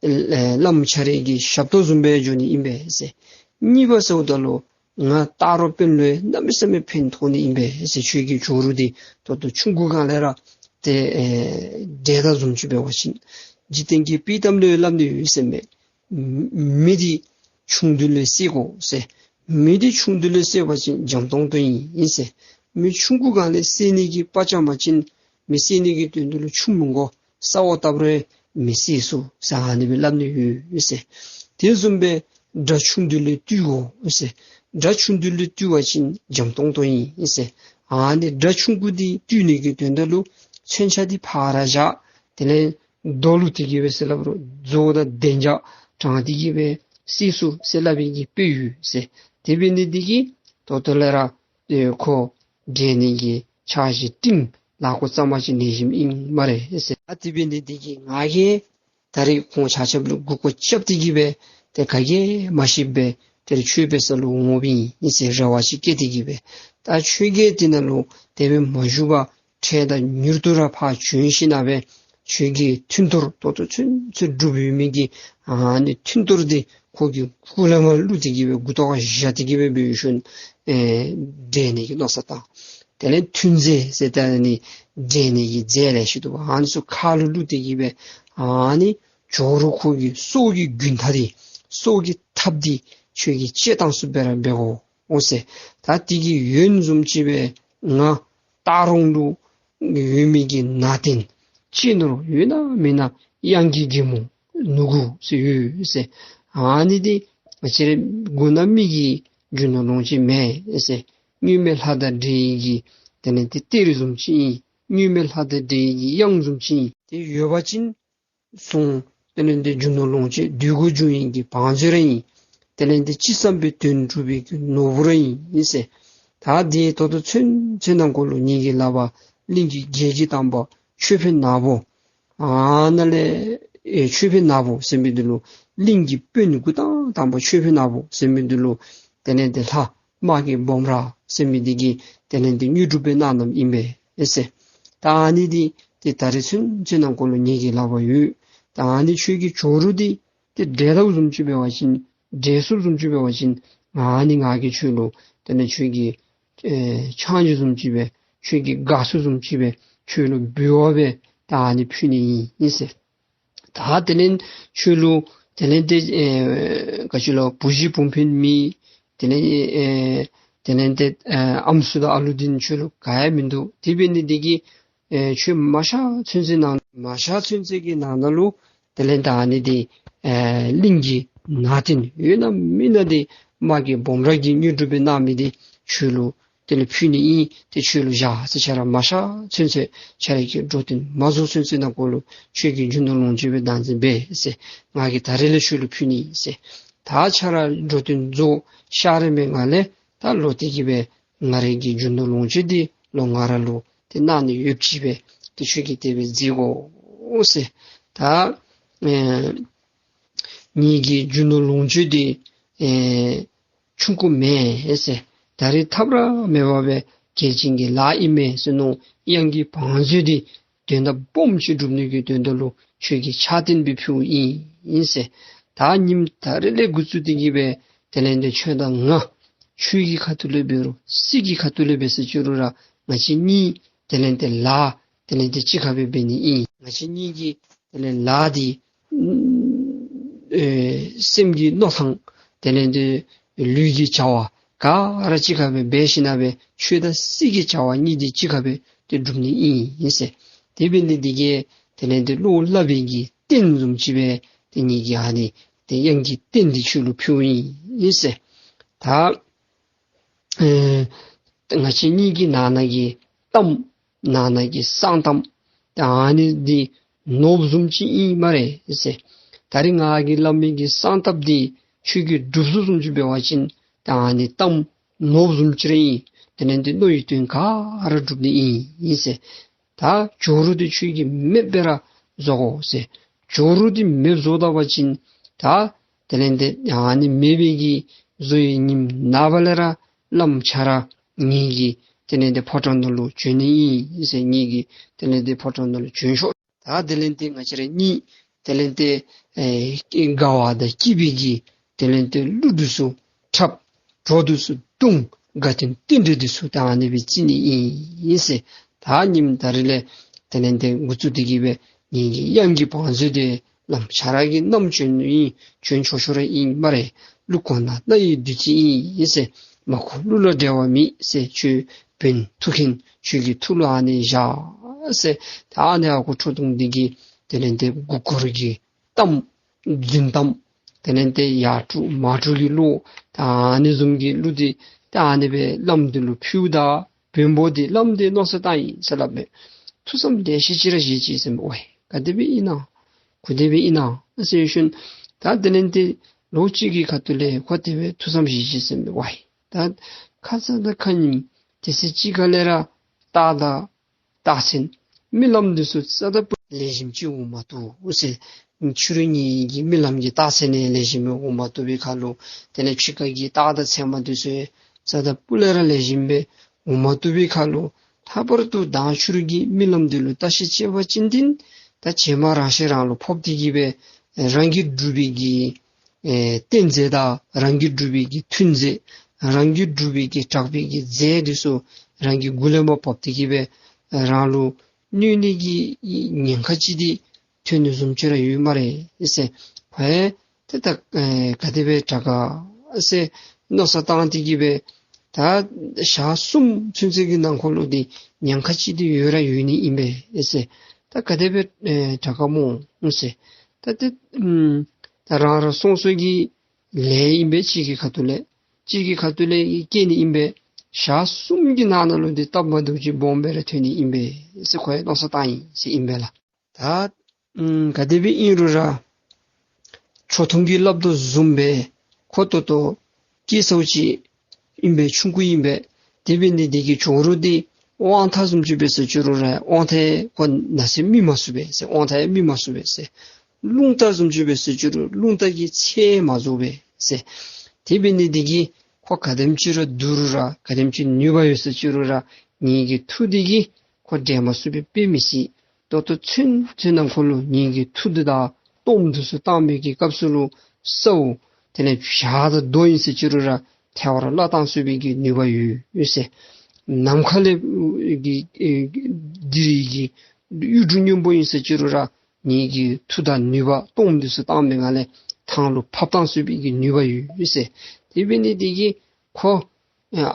ཨེ་བླམ་ཁྱོད་རའི་གི་ཞབས་ཏོག་བཟུམ་སྦེ་འགྱོ་ནི་ཨིན་པས་ཟེར། གཉིས་པ་ཟེརཝ་ད་ལུ་ང་སྟག་རོང་དཔོན་ལུ་གནམ་མེད་ས་མེད་ཕན་ཐོགས་ནི་ཨིན་པས་ཟེར། ཁྱོད་ཀྱི་ཇོ་རུ་འདི་ད་ལྟོ་ཆུང་ཀུ་སྒང་ལས་ར་ཏེ་ཨེ་འདྲེ་དང་བཟུམ་ཅིག་འབད་བ་ཅིན་འཇིག་རྟེན་གྱི་དཔྱེ་གཏམ་ལུ་སླབ་ནི་ཡོད་ཟེར་མས། མི་འདི་ཆུང་དུས་ལས་བསད་དགོ་ཟེར། མི་འདི་ཆུང་དུས་ལས་བསད་པ་ཅིན་འཇམ་ཏོང་ཏོ་ཨིན་ཟེར། མི་ཆུང་ཀུ་སྒང་ལས་བསད་ནི་གི་དཔའ་རྐྱབ་པ་ཅིན་མི་བསད་ནི་གི་དོན་དུ་ལུ་ཆུ་མི་དགོ། ས་འོག་བཏབ་རུང་མི་བསད་ཚུགས་ཟེར་ཨ་ནི་སྦེ་སླབ་ནི་ཡོད་ཟེར། དེ་བཟུམ་སྦེ་དགྲ་ཆུང་དུས་ལས་བཏུལ་དགོ་ཟེར། དགྲ་ཆུང་དུས་ལས་བཏུལ་བ་ཅིན་འཇམ་ཏོང་ཏོ་ཨིན་ཟེར། ཨ་ནི་དགྲ་ཆུང་ཀུ་འདི་བཏུལ་ནི་གི་དོན་དུ་ལུ་མཚོན་ཆ་འདི་ཕར་བཞག། དེ་ལས་རྡོ་བླུགས་ཏེ་གི་སྦེ་ཟེར་སླབ་རུང་མཛོ་དང་གདན་ལྕགས་དྲངས་ཏེ་གི་སྦེ་བསད་ཚུགས་ཟེར་སླབ་པའི་གི་དཔེ་ཡོད་ཟེར། དེ་འབད་ནི་འདི་གིས་ད་ལྟོ་ལས་ར་ཨེ་ཁོ་འདྲེན་ནི་གི་འཆར་གཞི་བཏིང་ལཱ་འགོ་བརྩམས་པ་ཅིན་ལེགས་ཤོམ་ཨིན་སྨ་རེ་ཟེར། ཨ་དེ་འབད་ནི་འདི་གིས་ང་གིས་ད་རིས་ཁོང་ཆ་ཁྱབ་ལུ་མགུ་སྐོར་རྐྱབ་སྟེ་གི་སྦེ་ཏེ་ག་གིས་མ་ཤེས་པར་ཏེ་ཁྱོད་འབད་ས་ལུ་འོང་བའི་ཨིན་ཟེར་རེ་བ་ཅིག་བསྐྱེད་དེ་གི་སྦེ། ད་ཁྱོད་ཀྱིས་དེ་ནང་ལུ་དེ་སྦེ་མ་བཞུགས་པར་འཕྲལ་དང་མྱུར་དུ་ར་ཕར་བྱོན་ཞིནམ་ལས་ཁྱོད་ཀྱི་ཐུན་གཏོར་ད་ལྟོ་ཚུན་ཚོད་སྒྲུབ་ཡོད་མི་གི་ཨ་ནི་ཐུན་གཏོར་འདི་ཁོ་གི་སྐུ་ལས་མར་བླུགས་ཏེ་གི་སྦེ་མགུ་ཏོ་ཁར་བཞག་སྟེ་གི་སྦེ་འབད་ཞིནམ་ཨེ་འདྲེན་ནི་གི་མནོ་བསམ་བཏང་། དེ་ལས་ཐུན་རྫས་ཟེར་ད་ནི་འདྲེན་ནི་གི་རྫས་ལེ་ཤ་འདུག་པ། ཨ་ནི་ཚུ་ཁ་ལུ་བླུགས་ཏེ་གི་སྦེ་ཨ་ནི་ཇོ་རུ་ཁོ་གི་སྲོག་གི་རྒྱུན་ཐ་འདི་སྲོག་གི་ཐབས་འདི་ཁྱོད་ཀྱིས་བཅད་བཏང་ཚུགསཔ་སྦེ་ར་འབད་དགོ་འོང་ཟེར། ད་དེ་གི་ཡོན་བཟུམ་ཅིག་སྦེ་ང་སྟག་རོང་ལུ་ཡོད་མི་གི་ནང་རྟེན་གཅེས་ནོར་ཡོད་ན་མེད་ན་གཡང་གི་རྒྱལ་མོ་ནུ་གུ་ཟེར་ཡོད་ཟེར། ཨ་ནི་འདི་ང་བཅས་ར་མགོ་ནག་མི་གི་རྒྱུ་ནོར་ལོངས་སྤྱོད་མེན་ཟེར། སྔོན་མེད་ལྷ་དང་འདྲེ་ཡི་གི་དེ་ལས་ཏེ་གཏེར་བཟུམ་ཅིག་ཨིན། སྔོན་མེད་ལྷ་དང་འདྲེ་ཡི་གི་གཡང་བཟུམ་ཅིག་ཨིན། དེ་ཡོད་པ་ཅིན་གསུང་དེ་ལས་ཏེ་རྒྱུ་ནོར་ལོངས་སྤྱོད་འདོད་དགུ་འབྱུང་ཡི་གི་བང་མཛོད་ར་ཨིན། དེ་ལས་ཏེ་ཅི་བསམ་པའི་དོན་འགྲུབ་པའི་གི་ནོར་བུ་ར་ཨིན་ཟེར། ད་དེ་ད་ལྟོ་ཚུན་ཚོད་ནང་འཁོད་ལུ་ངེ་གི་ལག་པར་གླིང་གི་རྒྱལ་གྱི་དམ་པ་ཆོས་འཕེལ་ནག་པོ་ཨ་ནཱ་ལས་ཨེ་ཆོས་འཕེལ་ནག་པོ་ཟེར་མི་འདི་ལུ་གླིང་གི་དཔོན་འགོ་དང་དང་པ་ཆོས་འཕེལ་ནག་པོ་ཟེར་མི་འདི་ལུ་དེ་ལས་ཏེ་ལྷ་དམག་གི་སྦོམ་ར་ཟེར་མི་འདི་གིས་དེ་ལས་ཏེ་དངོས་གྲུབ་སྦེ་གནང་གནངམ་ཨིན་པས་ཟེར། ད་ཨ་ནི་འདི་ཏེ་ད་རིས་ཚུན་ཚོད་ནང་འཁོད་ལུ་ངེ་གི་ལག་པར་ཡོད། ད་ཨ་ནི་ཁྱོད་ཀྱི་ཇོ་རུ་འདི་ཏེ་འདྲེ་ལྟ་བུ་བཟུམ་ཅིག་འབད་བ་ཅིན་འདྲེ་སུ་བཟུམ་ཅིག་འབད་བ་ཅིན་ཨ་ནི་ང་གིས་ཁྱོད་ལུ་དེ་ལས་ཁྱོད་ཀྱི་ཨེ་ཆང་ཅིག་བཟུམ་ཅིག་སྦེ་ཁྱོད་ཀྱི་དགའ་སུ་བཟུམ་ཅིག་སྦེ་ཁྱོད་ལུ་འབུལ་བ་སྦེ་ད་ཨ་ནི་ཕུལ་ནི་ཨིན་ཟེར། ད་དེ་ལས་ཁྱོད་ལུ་དེ་ལས་ཏེ་ཨེ་ག་ཅི་ལོ་བུ་གཞི་བུམ་འཕེན་མི་དེ་ལས་ཨེ་དེ་ལས་ཏེ་ཨེ་ཨམ་སྲུ་དང་ཨ་ལུ་འདི་ཁྱོད་ལུ་ག་ཡང་མིན་འདུག། དེ་འབད་ནི་འདི་གིས་ཨེ་ཁྱོད་མ་གཤགས་ཚུན་ཚོད་ནང་མ་གཤགས་ཚུན་ཚོད་ཀྱི་ནང་ན་ལུ་དེ་ལས་ད་ཨ་ནི་འདི་ཨེ་གླིང་གི་ནང་རྟེན་ཡོད་ན་མེད་ན་འདི་དམག་གི་སྦོམ་ར་གིས་དངོས་གྲུབ་སྦེ་གནང་མི་འདི་ཁྱོད་ལུ་དེ་ལས་ཕུལ་ནི་ཨིན། ཏེ་ཁྱོད་ལུ་བཞག་ཟེར། ཁྱོད་ར་མ་གཤགས་ཚུན་ཚོད་ཁྱོད་ར་གི་འགྲོ་དོན་མ་རྫོགས་ཚུན་ཚོད་ནང་འཁོད་ལུ་ཁྱོད་ཀྱི་རྒྱུ་ནོར་ལོངས་སྤྱོད་སྦེ་བདག་འཛིན་འབད་ཟེར། ང་གིས་ད་རིས་ལས་ཁྱོད་ལུ་ཕུལ་ནི་ཨིན་ཟེར། ད་ཁྱོད་ར་འགྲོ་དོན་རྫོགས་གཤགས་རན་པའི་ངང་ལས་ད་ལོག་སྟེ་གི་སྦེ་ང་རའི་གི་རྒྱུ་ནོར་ལོངས་སྤྱོད་འདི་ལོག་ང་ར་ལུ་ཏེ་གནང་ནི་ཡོདཔ་ཅིག་སྦེ་ཏེ་ཁྱོད་ཀྱིས་དེ་སྦེ་མཛད་དགོ་ཟེར། ད་ཨེ་ངེ་གི་རྒྱུ་ནོར་ལོངས་སྤྱོད་འདི་ཨེ་ཆུང་ཀུ་མེན་ཟེར། ད་རིས་ཐབས་ར་མེད་པ་སྦེ་གལ་ཆེན་གྱི་ལཱ་ཨིན་མས་ཟེར་མནོ། གཡང་གི་བང་མཛོད་འདི་དོན་དག་སྦོམ་ཅིག་སྒྲུབ་ནི་གི་དོན་དག་ལུ་ཁྱོད་ཀྱི་ཕྱག་རྟེན་སྦེ་ཕུལཝ་ཨིན་ཟེར། ད་ཉིནམ་ད་རིས་ལས་འགོ་བཙུགས་ཏེ་གི་སྦེ་དེ་ལས་ཏེ་ཁྱོད་དང་ང་ཆོས་ཀྱི་ཁ་ཐུག་ལས་འབད་རུང་སྲིད་ཀྱི་ཁ་ཐུག་ལས་འབད་ཟེར་ཅི་རུང་ར་ང་བཅས་གཉིས་དེ་ལས་ཏེ་ལཱ་དེ་ལས་ཏེ་གཅིག་ཁར་སྦེ་འབད་ནི་ཨིན། ང་བཅས་གཉིས་ཀྱི་དེ་ལས་ལཱ་འདི་ཨེ་སེམས་ཀྱི་མནོ་ཐངས་དེ་ལས་ཏེ་ལུས་ཀྱི་བྱ་བ་ག་ར་གཅིག་ཁར་སྦེ་འབད་ཞིནམ་ལས་ཆོས་དང་སྲིད་ཀྱི་བྱ་བ་གཉིས་འདི་གཅིག་ཁར་སྦེ་ཏེ་སྒྲུབ་ནི་ཨིན་ཟེར། དེ་འབད་ནི་འདི་གིས་དེ་ལས་ཏེ་བློ་སླབ་པའི་གི་རྟེན་བཟུམ་ཅིག་སྦེ་ཏེ་ངེ་གི་ཨ་ནི་ཏེ་གཡང་གི་རྟེན་འདི་ཁྱོད་ལུ་ཕུལཝ་ཨིན་ཟེར། ད་ཨེ་ང་བཅས་གཉིས་ཀྱི་ནང་ན་གི་གཏམ་ནང་ན་གི་གསང་གཏམ་ད་ཨ་ནི་འདི་ནོར་བུ་བཟུམ་ཅིག་ཨིན་སྨ་རེ་ཟེར། ད་རིས་ང་གིས་སླབ་མི་གི་གསང་གཏམ་འདི་ཁྱོད་ཀྱིས་སྒྲུབ་ཚུགསཔ་བཟུམ་ཅིག་འབད་བ་ཅིན་ད་ཨ་ནི་གཏམ་ནོར་བུ་བཟུམ་ཅིག་ར་ཨིན། དེ་ལས་ཏེ་མནོ་བའི་དོན་ག་ར་འགྲུབ་ནི་ཨིན་ཟེར། ད་ཇོ་རུ་འདི་ཁྱོད་ཀྱིས་མེདཔ་སྦེ་ར་བཟོ་དགོ་ཟེར། ཇོ་རུ་འདི་མེདཔ་བཟོ་ད་པ་ཅིན་ད་དེ་ལས་ཏེ་ཨ་ནི་མེད་པའི་གི་བཟོ་བའི་ཉིནམ་ནངས་པ་ལས་ར་བླམ་ཁྱོད་ར་ངེ་གི་དེ་ལས་ཏེ་ཕོ་བྲང་ནང་ལུ་བྱོན་ནི་ཨིན་ཟེར། ངེ་གི་དེ་ལས་ཏེ་ཕོ་བྲང་ནང་ལུ་བྱོན་ཤོག། ད་དེ་ལས་ཏེ་ང་བཅས་ར་གཉིས་ དེ་ལས་ཏེ་ཨེ་དགའ་བ་དང་སྐྱིད་པའི་གི་དེ་ལས་ཏེ་གླུ་འདི་ཚུ་འཁྲབ། བྲོ་འདི་ཚུ་བརྡུང་། དགའ་སྟོན་རྟེན་འབྲེལ་འདི་ཚུ་ད་ཨ་ནི་སྦེ་བརྩི་ནི་ཨིན་ཟེར། ད་ཉིནམ་ད་རིས་ལས་དེ་ལས་ཏེ་འགོ་བཙུགས་ཏེ་གི་སྦེ་ངེ་གི་གཡང་གི་བང་མཛོད་འདི་བླམ་ཁྱེད་ར་གིས་བསྣམས་བྱོན་ནི་ཨིན། བྱོན་ཆོག་ཆོག་ར་ཨིན་སྨ་རེ། གླུ་གོང་ན་རྣ་ཡི་བདུད་རྩི་ཨིན་ཟེར། མ་གོ་གླུ་ལ་འགྲེལ་བ་མེད་ཟེར། ཁྱོད་བོན་ཐུགས་མཁྱེན། ཁྱོད་ཀྱི་ཐུགས་ལུ་ཨ་ནི་བཞག་ཟེར། ད་ཨ་ནི་ཨ་ཁུ་ཁྲོ་ཐུང་འདི་གིས་དེ་ལས་ཏེ་མགུ་སྐོར་གྱི་གཏམ་རྫུན་གཏམ། དེ་ལས་ཏེ་ཡར་དཀྲུག་མར་དཀྲུག་གི་གླུ། ད་ཨ་ནི་བཟུམ་གྱི་གླུ་འདི་ད་ཨ་ནི་སྦེ་བླམ་འདི་ལུ་ཕུལཝ་ད་བོན་པོ་འདི་བླམ་འདི་མནོ་བསམ་བཏང་ཡི་ཟེར་སླབ་མས། ཐུགས་བསམ་ལེ་ཤ་ཅིག་ར་བཞེས་ཅི་ཟེར་མས། ཝའི་ག་དེ་སྦེ་ཨིན་ན། ག་དེ་སྦེ་ཨིན་ན་ཟེར་ཞིནམ་ད་དེ་ལས་ཏེ་ལོ་གཅིག་གི་ཁ་ཐུག་ལས་ཁོ་དེ་སྦེ་ཐུགས་བསམ་བཞེས་ཅི་ཟེར་མས། ཝའི་ད་ཁ་ཙ་དང་ཁ་ཉིནམ་དེ་ཚེ་གཅིག་ཁར་ལས་ར་སྟག་དང་སྟག་སེང་རྨི་ལམ་འདི་ཚུ་རྩ་དང་སྤུ་ལེགས་ཤོམ་ཅིག་འོང་མ་བཏུབ་ཟེར། ཕྱི་རུ་ངེ་གི་རྨི་ལམ་གྱི་རྟགས་མཚན་ནང་ལེགས་ཤོམ་འོང་མ་བཏུབ་པའི་ཁར་ལུ་དེ་ལས་ཕྱི་ཁ་གི་སྟག་དང་ཚལ་མ་འདི་ཚུ་རྩ་དང་སྤུ་ལས་ར་ལེགས་ཤོམ་སྦེ་འོང་མ་བཏུབ་པའི་ཁར་ལུ་ལྷག་པར་དུ་མདང་ཕྱི་རུ་གི་རྨི་ལམ་འདི་ལུ་བརྟག་ཞིབ་བྱས་པ་ཅིན་འདི་ད་བྱེ་སྨྲ་རང་བཞིན་རང་ལུ་ཕོག་སྟེ་གི་སྦེ་རང་གིས་སྒྲུབ་པའི་གི་ཨེ་རྟེན་རྫས་དང་རང་གིས་སྒྲུབ་པའི་གི་མཐུན་རྫས་རང་གིས་སྒྲུབ་པའི་གི་དྲག་པོའི་གི་རྫས་འདི་ཚུ་རང་གི་མགུ་ལས་མར་བབས་ཏེ་གི་སྦེ་རང་ལུ་གནོད་ནི་གི་ཉེན་ཁ་ཅིག་འདི་ཐོན་ནི་བཟུམ་ཅིག་ར་ཡོད་སྨ་རེ་ཟེར། ཁོ་ཡང་ཏེ་ད་ཨེ་ག་དེ་སྦེ་དྲག་ག་ཟེར་མནོ་བསམ་བཏང་སྟེ་གི་སྦེ་ད་ཞག་གསུམ་ཚུན་ཚོད་ཀྱི་ནང་འཁོད་ལུ་འདི་ཉེན་ཁ་ཅིག་འདི་ཡོད་ར་ཡོད་ནི་ཨིན་པས་ཟེར། ད་ག་དེ་སྦེ་ཨེ་དྲག་ག་སྨོ་ཟེར། ད་ཏེ་ཨམ་ད་རང་རང་སོ་སོ་གི་ལས་ཨིན་པས། གཅིག་གི་ཁ་ཐུག་ལས་གཅིག་གི་ཁ་ཐུག་ལས་སྐྱེ་ནི་ཨིན་པས། ཞག་གསུམ་གྱི་ནང་ན་ལུ་འདི་སྟབས་མ་བདེཝ་ཅིག་སྦོམ་སྦེ་ར་ཐོན་ནི་ཨིན་པས་ཟེར་ཁོ་ཡང་མནོ་བསམ་བཏང་ཡི་ཟེར་ཨིན་པས་ལགས། ད་ཨམ་ག་དེ་སྦེ་ཨིན་རུང་ར་ཁྲོ་ཐུང་གིས་སླབ་དོ་བཟུམ་སྦེ་ཁོ་ཏོག་ཏོ་སྐྱེས་སཝ་ཅིག་ཨིན་པས། ཆུང་ཀུ་ཨིན་པས། དེ་འབད་ནི་འདི་གིས་ཇོ་རུ་འདི་དབང་ཐང་བཟུམ་ཅིག་འབད་ཟེར་ཅི་རུང་ར་དབང་ཐང་ཁོ་ནཱ་ཚད་མི་མ་ཚུགས་པས་ཟེར། དབང་ཐང་མི་མ་ཚུགས་པས་ཟེར། རླུང་རྟ་བཟུམ་ཅིག་འབད་ཟེར་ཅི་རུང་རླུང་རྟ་གི་ཚད་མ་རྫོགས་པས་ཟེར། དེ་འབད་ནི་འདི་གིས་ཁོ་ག་དེམ་ཅིག་ར་འདུལ་རུང་ར་ག་དེམ་ཅིག་ནུས་པ་ཡོད་ཟེར་ཅི་རུང་ར་ངེ་གི་མཐུ་འདི་གིས་ཁོ་འགྲན་མ་ཚུགས་པས། དཔེ་མི་སྲིད་ད་ལྟོ་ཚུན་ཚོད་ནང་འཁོད་ལུ་ངེ་གི་མཐུ་འདི་དང་གཏོརམ་འདི་ཚུ་བཏང་མི་གི་སྐབས་སུ་ལུ་སཝ་དེ་ལས་བྱག་དང་རྡོ་ཨིན་ཟེར་ཅི་རུང་ར་ཐལ་བར་བརླག་བཏང་ཚུགས་པའི་གི་ནུས་པ་ཡོད་ཟེར། ནམ་མཁའ་ལས་ཀྱི་ཨེ་འདི་རིགས་ཀྱི་གཡུ་འབྲུག་སྔོན་པོ་ཨིན་ཟེར་ཅི་རུང་ར་ངེ་གི་མཐུ་དང་ནུས་པ་གཏོརམ་འདི་ཚུ་བཏང་མི་ནང་ལས་ཐང་ལུ་ཕབ་བཏང་ཚུགས་པའི་གི་ནུས་པ་ཡོད་ཟེར། དེ་འབད་ནི་འདི་གིས་ཁོ་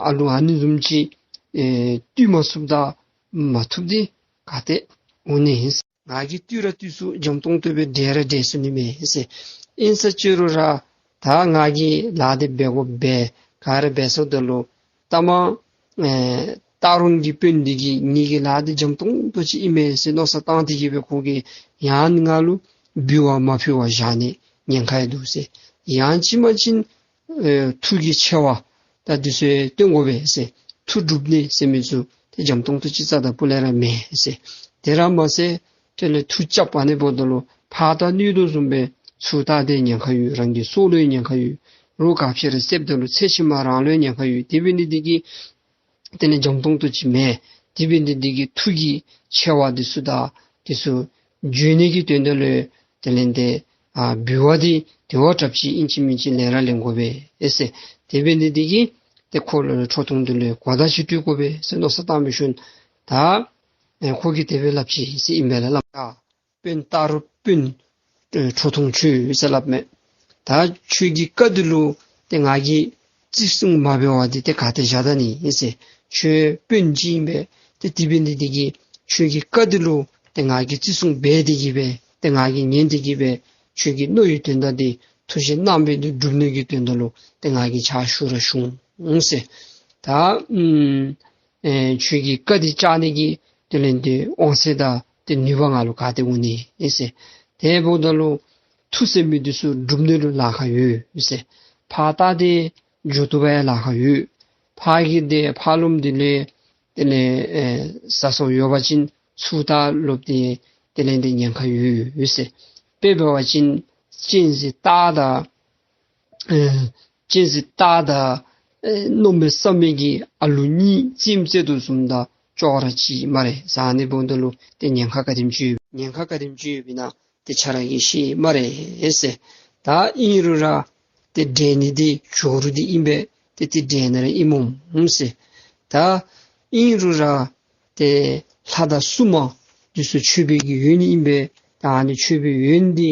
ཨ་ལུ་ཨ་ནི་བཟུམ་ཅིག་ཨེ་བཏུལ་མ་ཚུགསཔ་དང་མ་ཐུབ་འདི་ག་ཏེ་འོང་ནི་ཨིན། ང་གིས་བཏུལ་ར་བཏུལ་ཚུགས། འཇམ་ཏོང་ཏོ་སྦེ་བསྒྲལ་ར་བསྒྲལ་ཚུགས་ནི་མས་ཟེར། ཨིན་ཟེར་ཅི་རུང་ར་ད་ང་གིས་ལཱ་འདི་འབད་དགོ་པས། ག་ར་འབད་སོངམ་ད་ལུ་ད་མ་ཨེ་སྟག་རོང་གི་དཔོན་འདི་གིས་ངེ་གི་ལཱ་འདི་འཇམ་ཏོང་ཏོ་ཅིག་ཨིན་མས་ཟེར་མནོ་བསམ་བཏང་སྟེ་གི་སྦེ་ཁོ་གིས་ཡང་ང་ལུ་འབུལ་བ་མ་ཕུལ་བར་བཞག་ནི་ཉེན་ཁ་ཡང་འདུག་ཟེར། ཡང་ཅིན་མ་ཅིན་ཨེ་མཐུ་གི་ཆེ་བ་ད་འདི་ཚུ་སྟོན་དགོ་པས་ཟེར། མཐུ་སྒྲུབ་ནི་ཟེར་མི་ཚུ་ཏེ་འཇམ་ཏོང་ཏོ་ཅིག་རྩ་དང་སྤུ་ལས་ར་མེན་ཟེར། དེ་ར་མ་ཚད་དེ་ལས་མཐུ་རྐྱབ་པ་ནི་འབདཝ་ད་ལུ་ཕར་ལྟ་ནུས་དོ་བཟུམ་སྦེ་ཚུར་ལྟ་སྟེ་ཉེན་ཁ་ཡོད། རང་གི་སྲོག་ལུ་ཡང་ཉེན་ཁ་ཡོད། རོགས་ག་ཅི་ར་བསདཔ་ད་ལུ་ཚེ་ཕྱི་མ་རང་ལུ་ཡང་ཉེན་ཁ་ཡོད། དེ་འབད་ནི་འདི་གིས་དེ་ལས་འཇམ་ཏོང་ཏོ་ཅིག་མེན། དེ་འབད་ནི་འདི་གིས་མཐུ་གི་ཆེ་བ་འདི་ཚུ་དང་འདི་ཚུ་བརྗོད་ནི་གི་དོན་དག་ལུ་དེ་ལས་ཏེ་ཨ་འབུལ་བ་འདི་དེ་བ་དྲགཔ་ཅིག་ཨིན་ཅི་མིན་ཅི་ལེན་ར་ལེན་དགོ་པས་ཟེར། དེ་འབད་ནི་འདི་གིས་ཏེ་ཁོ་ལུ་ཁྲོ་ཐུང་འདི་ལུ་གོ་བརྡ་ཅིག་སྤྲོད་དགོ་པས་ཟེར་མནོ་བསམ་བཏང་བའི་ཤུལ་ད་ཨེ་ཁོ་གིས་དེ་སྦེ་སླབ་ཅི་ཟེར་ཨིན་པས་ལགས། བླམ་ད་དཔོན་སྟག་རོང་དཔོན་ཨེ་ཁྲོ་ཐུང་ཁྱོད་ཟེར་སླབ་མས། ད་ཁྱོད་ཀྱི་བཀའ་འདི་ལུ་ཏེ་ང་གིས་བརྩི་སྲུང་མ་འབད་བར་འདི་ཏེ་ག་ཏེ་བཞག་ད་ནི་ཨིན་ཟེར། ཁྱོད་དཔོན་ཅིག་ཨིན་པས། ཏེ་དེ་འབད་ནི་འདི་གིས་ཁྱོད་ཀྱི་བཀའ་འདི་ལུ་ཏེ་ང་གིས་བརྩི་སྲུང་འབད་དེ་གི་སྦེ་ཏེ་ང་གིས་ཉན་ཏེ་གི་སྦེ་ཁྱོད་ཀྱི་མནོ་བའི་དོན་དག་འདི་ཐུགས་བཞེད་གནང་བའི་འདི་སྒྲུབ་ནི་གི་དོན་དག་ལུ་ཏེ་ང་གིས་ཕྱག་ཞུ་ར་ཞུ་འོང་ཟེར། ད་ཨམ་ཨེ་ཁྱོད་ཀྱི་བཀའ་འདི་བཅག་ནི་གི་དེ་ལས་ཏེ་དབང་ཚད་དང་ཏེ་ནུས་པ་ང་ལུ་ག་ཏེ་འོང་ནི་ཨིན་ཟེར། དེ་འབདཝ་ད་ལུ་མཐུ་ཟེར་མི་འདི་ཚུ་སྒྲུབ་ནི་ལུ་ལཱ་ཁག་ཡོད་ཟེར། ཕར་ལྟ་སྟེ་འགྱོ་བཏུབ་པའི་ལཱ་ཁག་ཡོད། ཕར་གྱི་ཏེ་ཕར་ལུངམ་འདི་ལས་དེ་ལས་ཨེ་ཟ་སྲོག་ཡོད་པ་ཅིན་ཚུར་ལྟ་ལོག་སྟེ་དེ་ལས་ཏེ་ཉེན་ཁ་ཡོད་ཟེར། དཔེ་འབད་བ་ཅིན་གཅན་གཟན་སྟག་དང་ཨེ་གཅན་གཟན་སྟག་དང་ཨེ་རྣོ་མེད་སྲབ་མེད་ཀྱི་ཨ་ལུ་གཉིས་རྩེདམོ་རྩེ་དོ་བཟུམ་དང་ཅོག་ར་གཅིག་སྨ་རེ། ཟེར་ཨ་ནི་འབདཝ་ད་ལུ་ཏེ་ཉེན་ཁ་ག་དེམ་ཅིག་ཡོད། ཉེན་ཁ་ག་དེམ་ཅིག་ཡོདཔ་ཨིན་ན་ ཏེ་ཁྱོད་ར་གིས་ཤེས་སྨ་རེ་ཟེར། ད་ཨིན་རུང་ར་ཏེ་འདྲེན་ནི་འདི་ཇོ་རུ་འདི་ཨིན་པས། ཏེ་ཏེ་འདྲེན་ནི་ར་ཨིན་སྨོ་ཟེར། ད་ཨིན་རུང་ར་ཏེ་ལྷ་དང་སྲུང་མ་འདི་ཚུ་མཆོད་པའི་གི་ཡོན་ཨིན་པས། ད་ཨ་ནི་མཆོད་པའི་ཡོན་འདི་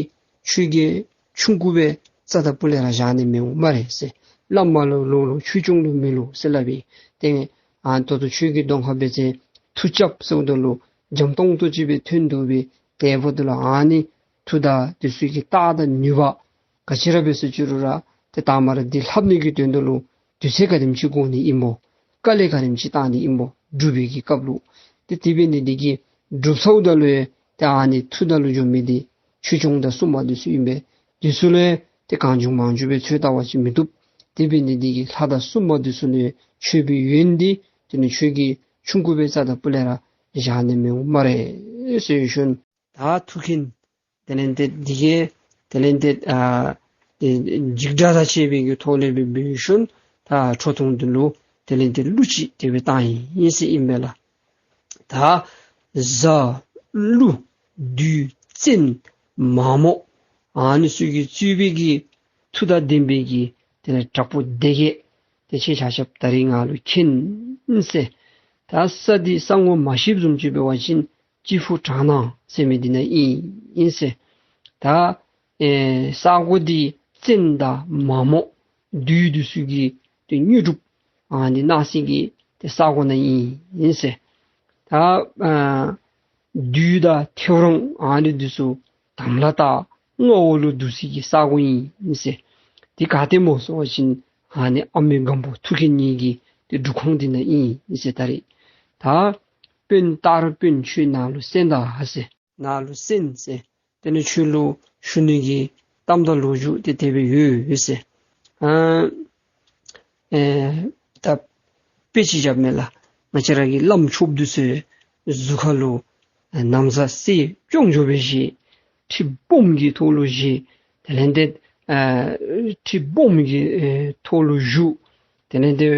ཁྱོད་ཀྱིས་ཆུང་ཀུ་སྦེ་རྩ་དང་སྤུ་ལས་ར་བཞག་ནི་མི་འོང་སྨ་རེ་ཟེར། བླ་མ་ལུ་ལོག་ལོ་ཆོས་སྐྱོང་ལུ་མི་ལོག་ཟེར་སླབ་ཨིན། ཏེ་ཨ་ད་ལྟོ་ཁྱོད་ཀྱི་གདོང་ཁར་འབད་བ་ཅིན་མཐུ་རྐྱབ་ཟེརཝ་ད་ལུ་འཇམ་ཏོང་ཏོ་ཅིག་སྦེ་ཐོན་དོ་སྦེ། དེ་འབདཝ་ད་ལུ་ཨ་ནི་མཐུ་དང་འདི་ཚུ་གི་རྟགས་དང་ནུས་པ་ག་ཅི་ར་འབད་ཟེར་ཅི་རུང་ར་ཏེ་ད་མར་འདི་ལྷབ་ནི་གི་དོན་དག་ལུ་དུས་ཚོད་ག་དེམ་ཅིག་འགོར་ནི་ཨིན་སྨོ། དཀའ་ལས་ག་དེམ་ཅིག་བཏང་ནི་ཨིན་སྨོ། སྒྲུབ་པའི་གི་སྐབས་ལུ། ཏེ་དེ་འབད་ནི་འདི་གིས་སྒྲུབ་ཚརཝ་ད་ལུ་ཡང་ཏེ་ཨ་ནི་མཐུ་དང་ལུ་འགྱོ་མི་འདི་ཆོས་སྐྱོང་དང་སྲུང་མ་འདི་ཚུ་ཨིན་པས། འདི་ཚུ་ལུ་ཡང་ཏེ་གང་བྱུང་མང་བྱུང་སྦེ་ཚོད་ལྟ་བ་ཅིན་མི་བཏུབ། དེ་འབད་ནི་འདི་གིས་ལྷ་དང་སྲུང་མ་འདི་ཚུ་ལུ་ཡང་མཆོད་པའི་ཡོན་འདི་ཏེ་ནི་ཁྱོད་ཀྱིས་ཆུང་ཀུ་སྦེ་རྩ་དང་སྤུ་ལས་ར་བཞག་ནི་མི་འོང་སྨ་རེ་ཟེར་ཞུ་ནི། ད་མཐུ་མཁྱེན། དེ་ལས་ཏེ་འདི་གིས་དེ་ལས་ཏེ་ཨ་ཨེ་འཇིགས་སྐྲག་དང་བཅས་པའི་གི་ཐོག་ལས་སྦེ་འབད་ཞིནམ་ད་ཁྲོ་ཐུང་འདི་ལུ་དེ་ལས་ཏེ་གླུ་ཅིག་དེ་སྦེ་བཏང་ཡི་ཟེར་ཨིན་མས་ལགས། ད་གཟའ་ཀླུ་བདུད་བཙན་མ་མོ་ཨ་ནི་ཚུ་གིས་གཙོས་པའི་གི་མཐུ་དང་ལྡན་པའི་གི་དེ་ལས་དྲག་པོ་སྡེ་བརྒྱད་དེ་ཁྱེད་ཆ་ཁྱབ་ད་རིས་ང་ལུ་མཁྱེན་ཟེར། ད་ས་འདི་ས་ངོ་མ་ཤེསཔ་བཟུམ་ཅིག་འབད་བ་ཅིན་སྤྱི་ཕུ་བྲག་ནང་ཟེར་མི་འདི་ནང་ཨིན་ཟེར། ད་ཨེ་ས་གོ་འདི་བཙན་དང་མ་མོ་བདུད་འདི་ཚུ་གི་ཏེ་དངོས་གྲུབ་ཨ་ནི་གནང་སའི་གི་ཏེ་ས་གོ་ནང་ཨིན་ཟེར། ད་ཨ་བདུད་དང་ཐེའུ་རང་ཨ་ནི་འདི་ཚུ་དམ་ལ་བཏགས་མངའ་འོག་ལུ་འདུ་སའི་གི་ས་གོ་ཨིན་ཟེར། འདི་ག་ཏེ་སྨོ་ཟེར་བ་ཅིན་ཨ་ནི་ཨ་མི་སྒམ་པོ་མཐུ་མཁྱེན་གཉིས་ཀྱི་ཏེ་སྒྲུབ་ཁང་འདི་ནང་ཨིན་ཟེར། ད་རིས་ད་དཔོན་སྟག་རོང་དཔོན་ཁྱོད་ནང་ལུ་གསན་ད་ཟེར། ནང་ལུ་གསན་ཟེར། དེ་ནི་ཁྱོད་ལུ་ཞུ་ནི་གི་གཏམ་དང་ལོ་རྒྱུས་དེ་དེ་སྦེ་ཡོད་ཟེར། ཨ་ཨེ་ད་དཔེ་ཅིག་བཞག་མས་ལགས། ང་བཅས་ར་གི་བླམ་ཆོསཔ་འདི་ཚུ་གཟུགས་ཁ་ལུ་ཨེ་ན་བཟའ་གསེར་སྐྱོང་འགྱོ་སྦེ་བཞེས། ཁྲི་སྦོམ་གྱི་ཐོག་ལུ་བཞེས། དེ་ལས་ཏེ་ཨ་ཁྲི་སྦོམ་གྱི་ཨེ་ཐོག་ལུ་བཞུགས། དེ་ལས་ཏེ་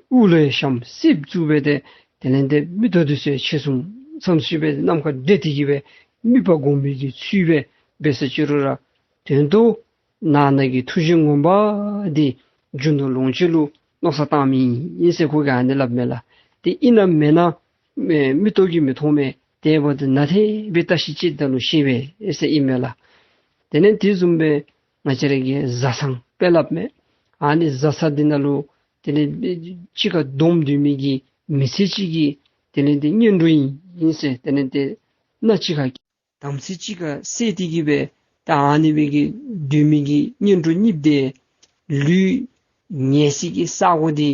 དབུ་ལུ་ཡང་ཞྭམོ་གསེརཔ་བཙུགས་སྦེ་ཏེ་དེ་ལས་ཏེ་མིག་ཏོ་འདི་ཚུ་ཡང་ཕྱེད་བཟུང་ཙམ་ཅིག་སྦེ་ནམ་མཁའ་འདྲེད་དེ་གི་སྦེ་དམིགས་པ་སྒོམ་པའི་གི་ཚུལ་སྦེ་འབད་ཟེར་ཅི་རུང་ར་དོན་དུ་ནང་ན་གི་ཐུགས་རྗེ་མངོན་པ་འདི་རྒྱུ་ནོར་ལོངས་སྤྱོད་ལུ་མནོ་བསམ་བཏང་མི་ཨིན་ཟེར་ཁོ་གིས་ཨ་ནི་སླབ་མས་ལགས། ཏེ་ཨིན་ན་མེན་ན་མེ་མིག་ཏོ་གིས་མི་མཐོང་མས། དེ་འབདཝ་ད་ནཱ་ཏེ་སྦེ་བརྟག་ཞིབ་དཔྱད་ད་ལུ་ཤེས་པས་ཟེར་ཨིན་མས་ལགས། དེ་ལས་དེ་བཟུམ་སྦེ་ང་བཅས་ར་གི་བཟའ་ཚང་དཔེ་སླབ་མས། ཨ་ནི་བཟའ་ཚང་འདི་ནང་ལུ་དེ་ལས་གཅིག་ཁར་སྡོམ་སྡོད་མི་གི་མི་ཚེ་གཅིག་གི་དེ་ལས་ཏེ་གཉེན་གྲོགས་ཨིན་ཟེར། དེ་ལས་ཏེ་སྣ་གཅིག་ཁར་དམ་ཚིག་གཅིག་ཁར་བསྲེས་ཏེ་གི་སྦེ་ད་ཨ་ནི་སྦེ་གི་སྡོད་མི་གི་གཉེན་གྲོགས་གཉིསཔོ་དེ་ལུས་ཉལ་སའི་གི་ས་གོ་འདི་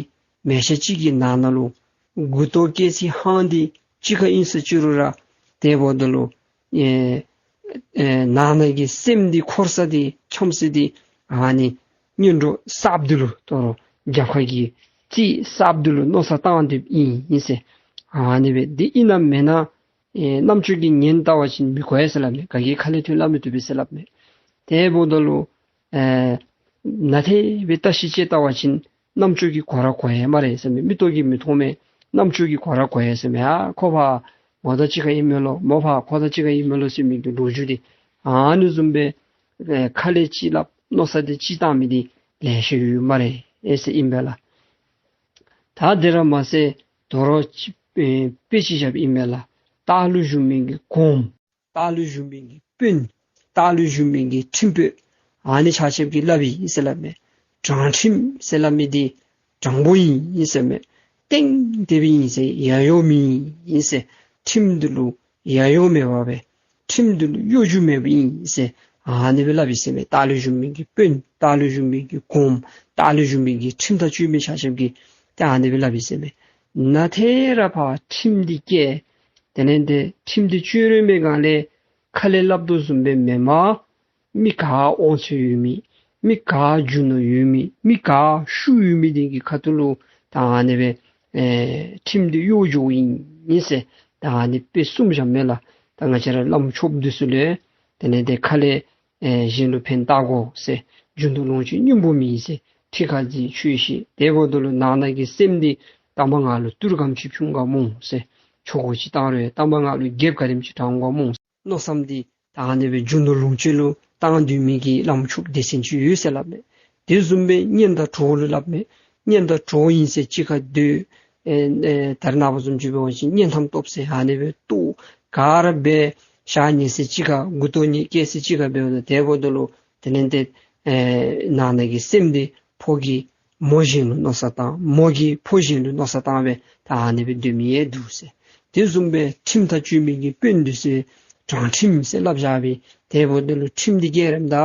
མལ་ཆ་གཅིག་གི་ནང་ན་ལུ་མགུ་ཏོ་བཀལ་སའི་ཧང་འདི་གཅིག་ཁར་ཨིན་ཟེར་ཅི་རུང་ར་དེ་འབདཝ་ད་ལུ་ཨེ་ཨེ་ནང་ན་གི་སེམས་འདི་འཁོར་ས་འདི་འཁྱམ་ས་འདི་ཨ་ནི་གཉེན་གྲོགས་གསརཔ་འདི་ལུ་དོ་རུང་རྒྱབ་ཁ་གི་རྩིས་གསརཔ་འདི་ལུ་མནོ་བསམ་བཏང་སྟེ་ཨིན་ཨིན་ཟེར། ཨ་ནི་སྦེ་འདི་ཨིན་ན་མེན་ན་ཨེ་རྣམ་ཅོ་གིས་ཉན་བལྟ་བ་ཅིན་མི་གོ་ཡ་ཟེར་སླབ་མས། ག་གིས་ཁ་ལས་ཐོན་སླབ་མི་བཏུབ་པས་ཟེར་སླབ་མས། དེ་འབདཝ་ད་ལུ་ཨེ་ནཱ་ཏེ་སྦེ་བརྟག་ཞིབ་དཔྱད་བལྟ་བ་ཅིན་རྣམ་ཅོ་གིས་གོ་ར་གོ་ཡ་སྨ་རེ་ཟེར་མས། མིག་ཏོ་གིས་མི་མཐོང་མས། རྣམ་ཅོ་གིས་གོ་ར་གོ་ཡ་ཟེར་མས། ཨ་ཁོ་ཕར་མོ་དང་གཅིག་ཁར་ཨིན་མས་ལོ། མོ་ཕར་ཁོ་དང་གཅིག་ཁར་ཨིན་མས་ལོ་ཟེར་མི་གི་ལོ་རྒྱུས་འདི་ཨ་ནི་བཟུམ་སྦེ་ཨེ་ཁ་ལས་ཅིག་སླབ་མནོ་བསམ་འདི་ཅིག་བཏང་མི་འདི་ལེ་ཤ་ཡོད་སྨ་རེ་ཨེ་ཟེར་ཨིན་པས་ལགས། ད་དེ་ར་མ་ཚད་དོ་རུང་ཅིག་ཨེ་དཔེ་ཅིག་བཞགཔ་ཨིན་མས་ལགས། ལྟག་ལུ་བཞུགས་མི་གི་གོངམ། ལྟག་ལུ་བཞུགས་མི་གི་དཔོན། ལྟག་ལུ་བཞུགས་མི་གི་ཁྲིམས་དཔོན། ཨ་ནི་ཆ་ཁྱབ་ཀྱིས་སླབ་ཨིན་ཟེར་སླབ་མས། དྲང་ཁྲིམས་ཟེར་སླབ་མི་འདི་དྲང་པོ་ཨིན་ཟེར་མས། གཏན་དེ་སྦེ་ཨིན་ཟེར། ཡ་ཡོ་མེད་ཨིན་ཟེར། ཁྲིམས་འདི་ལུ་ཡ་ཡོ་མེད་པ་སྦེ་ཁྲིམས་འདི་ལུ་གཡོ་སྒྱུ་མེདཔ་ཨིན་ཟེར་ཨ་ནི་སྦེ་སླབ་ཨིན་ཟེར་མས། ལྟག་ལུ་བཞུགས་མི་གི་དཔོན། ལྟག་ལུ་བཞུགས་མི་གི་གོངམ། ལྟག་ལུ་བཞུགས་མི་གི་ཁྲིམས་ཐག་གཅོད་མི་ཆ་ཁྱབ་ཀྱིས་ཏེ་ཨ་ནི་སྦེ་སླབ་ཨིན་ཟེར་མས། ནཱ་ཏེ་ར་ཕར་ཁྲིམས་འདི་བཀལ། དེ་ལས་ཏེ་ཁྲིམས་འདི་གཅོད་རན་མི་སྒང་ལས་ཁ་ལས་སླབ་དོ་བཟུམ་སྦེ་མེན་པར་མི་ག་དབང་ཚད་ཡོད་མི་མི་ག་རྒྱུ་ནོར་ཡོད་མི་མི་ག་ཤུགས་ཡོད་མི་འདི་གི་ཁ་ཐུག་ལུ་ད་ཨ་ནི་སྦེ་ཨེ་ཁྲིམས་འདི་གཡོ་སྒྱུ་ཨིན་ཟེར། ད་ཨ་ནི་དཔེ་གསུམ་བཞགཔ་མས་ལགས། ད་ང་བཅས་ར་བླམ་ཆོསཔ་འདི་ཚུ་ལུ་དེ་ལས་ཏེ་ཁ་ལས་ཨེ་གཞན་ལུ་ཕན་བཏགས་དགོ་ཟེར། རྒྱུ་ནོར་ལོངས་སྤྱོད་སྙིང་པོ་མེད་ཟེར། ཁྲི་ཁ་འཛིན་ཆོས་བཤད། དེ་འབདཝ་ད་ལུ་ནང་ན་གི་སེམས་འདི་དང་པ་ང་ལུ་ཏི་རུ་ག་དེམ་ཅིག་ཕྱུང་ག་སྨོ་ཟེར། ཆོ་ག་ཅིག་བཏང་རུང་དང་པ་ང་ལུ་རྒྱབ་ག་དེམ་ཅིག་དྲང་ག་སྨོ་ཟེར། མནོ་བསམ་འདི་ ཨ་ནི་སྦེ་རྒྱུ་ནོར་ལོངས་སྤྱོད་ལུ་བཏང་སྡོད་མི་གི་བླམ་ཕྱུགཔོ་སྡེ་ཚན་ཅིག་ཡོད་ཟེར་སླབ་མས། དེ་བཟུམ་སྦེ་གཉེན་དང་གྲོགས་ལུ་སླབ་མས། གཉེན་དང་གྲོགས་ཨིན་ཟེར་གཅིག་ཁར་སྡོད། ཨེ་ཨེ་ད་རེས་ནངས་པ་བཟུམ་ཅིག་འབད་བ་ཅིན་གཉེན་ཐམ་ཐོབ་ཟེར་ཨ་ནི་སྦེ་ལྟོ་ག་ར་སྦེ་ཤ་ཉལ་ས་གཅིག་ཁར་མགུ་ཏོ་ཉལ་སྐྱེལ་ས་གཅིག་ཁར་འབདཝ་ད་དེ་འབདཝ་ད་ལུ་དེ་ལས་ཏེ་ཨེ་ནང་ན་གི་སེམས་འདི་ཕོ་གིས་མོ་གཞན་ལུ་མནོ་བསམ་བཏང་མོ་གིས་ཕོ་གཞན་ལུ་མནོ་བསམ་བཏང་སྦེ་ད་ཨ་ནི་སྦེ་སྡོད་མི་ཡང་འདུག་ཟེར། དེ་བཟུམ་སྦེ་ཁྲིམས་ཐག་གཅོད་མི་གི་དཔོན་འདི་ཚུ་དྲང་ཁྲིམས་ཟེར་སླབ་བཞག་པས། དེ་འབདཝ་ད་ལུ་ཁྲིམས་འདི་ག་ར་ད་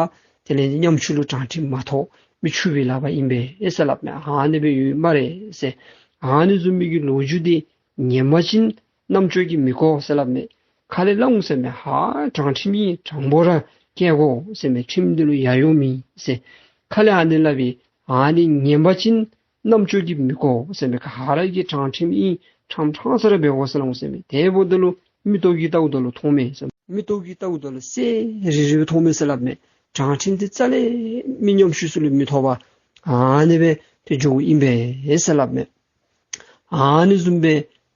དེ་ལས་ཉམ་ཆུང་ལུ་དྲང་ཁྲིམས་མ་ཐོབ་མི་ཕྱུགཔོའི་ལག་པར་ཨིན་པས་ཟེར་སླབ་མས། ཨ་ནི་སྦེ་ཡོད་སྨ་རེ་ཟེར། ཨ་ནི་བཟུམ་མའི་གི་ལོ་རྒྱུས་འདི་ཉན་པ་ཅིན་རྣམ་ཅོ་གིས་མི་གོ་ཟེར་སླབ་མས། ཁ་ལས་སླབ་འོང་ཟེར་མས། ཧ་དྲང་ཁྲིམས་ཨིན། དྲང་པོ་ར་བཀལ་དགོ་ཟེར་མས། ཁྲིམས་འདི་ལུ་ཡ་ཡོ་མེད་ཟེར། ཁ་ལས་ཨ་ནི་སླབ་པས། ཨ་ནི་ཉན་པ་ཅིན་རྣམ་ཅོ་གིས་མི་གོ་ཟེར་མས། ག་ར་གིས་དྲང་ཁྲིམས་ཨིན། ཁྲམ་ཁྲང་ས་ར་འབད་དགོ་ཟེར་སླབ་འོང་ཟེར་མས། དེ་འབདཝ་ད་ལུ་མིག་ཏོ་གིས་བལྟཝ་ད་ལུ་མཐོང་མས་ཟེར། མིག་ཏོ་གིས་བལྟཝ་ད་ལུ་གསལ་རི་རི་སྦེ་མཐོང་མས་ཟེར་སླབ་མས། དྲང་ཁྲིམས་འདི་རྩ་ལས་མི་ཉམ་ཆུང་ཚུ་ལུ་མི་ཐོབ་པར་ཨ་ནི་སྦེ་ཏེ་འགྱོཝ་ཨིན་པས་ཟེར་སླབ་མས། ཨ་ནི་བཟུམ་སྦེ་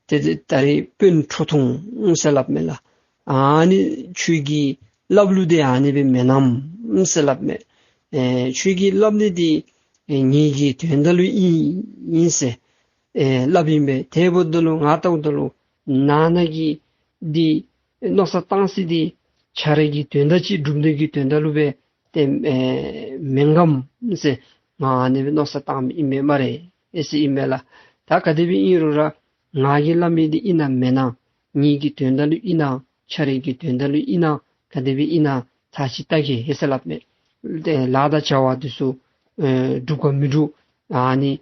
ཏེ་ད་རེས་དཔོན་ཁྲོ་ཐུང་ཟེར་སླབ་མས་ལགས། ཨ་ནི་ཁྱོད་ཀྱི་སླབ་ལུགས་འདི་ཨ་ནི་སྦེ་མེན་ནམ་ཟེར་སླབ་མས། ཨེ་ཁྱོད་ཀྱི་སླབ་ནི་འདི་ཨེ་ངེ་གི་དོན་དག་ལུ་ཨིན་ཨིན་ཟེར་ཨེ་སླབ་ཨིན་པས། དེ་འབདཝ་ད་ལུ་ང་བལྟཝ་ད་ལུ་ནང་ན་གི་འདི་མནོ་བསམ་བཏང་ས་འདི་ཁྱོད་རའི་གི་དོན་དག་ཅིག་སྒྲུབ་ནི་གི་དོན་དག་ལུ་སྦེ་ཏེ་ཨེ་མེན་གམ་ཟེར་ང་ཨ་ནི་སྦེ་མནོ་བསམ་བཏངམ་ཨིན་མས་སྨ་རེ་ཨེ་ཟེར་ཨིན་མས་ལགས། ད་ག་དེ་སྦེ་ཨིན་རུང་ར་ང་གིས་སླབ་མི་འདི་ཨིན་ན་མེན་ན། ངེ་གི་དོན་དག་ལུ་ཨིན་ན་ཁྱོད་རའི་གི་དོན་དག་ལུ་ཨིན་ན་ག་དེ་སྦེ་ཨིན་ན་ཚར་ཅིག་བལྟ་གེ་ཨེ་ཟེར་སླབ་མས། ཏེ་ལཱ་དང་བྱ་བ་འདི་ཚུ་ཨེ་འགྲུབ་ག་མི་འགྲུབ། ཨ་ནི་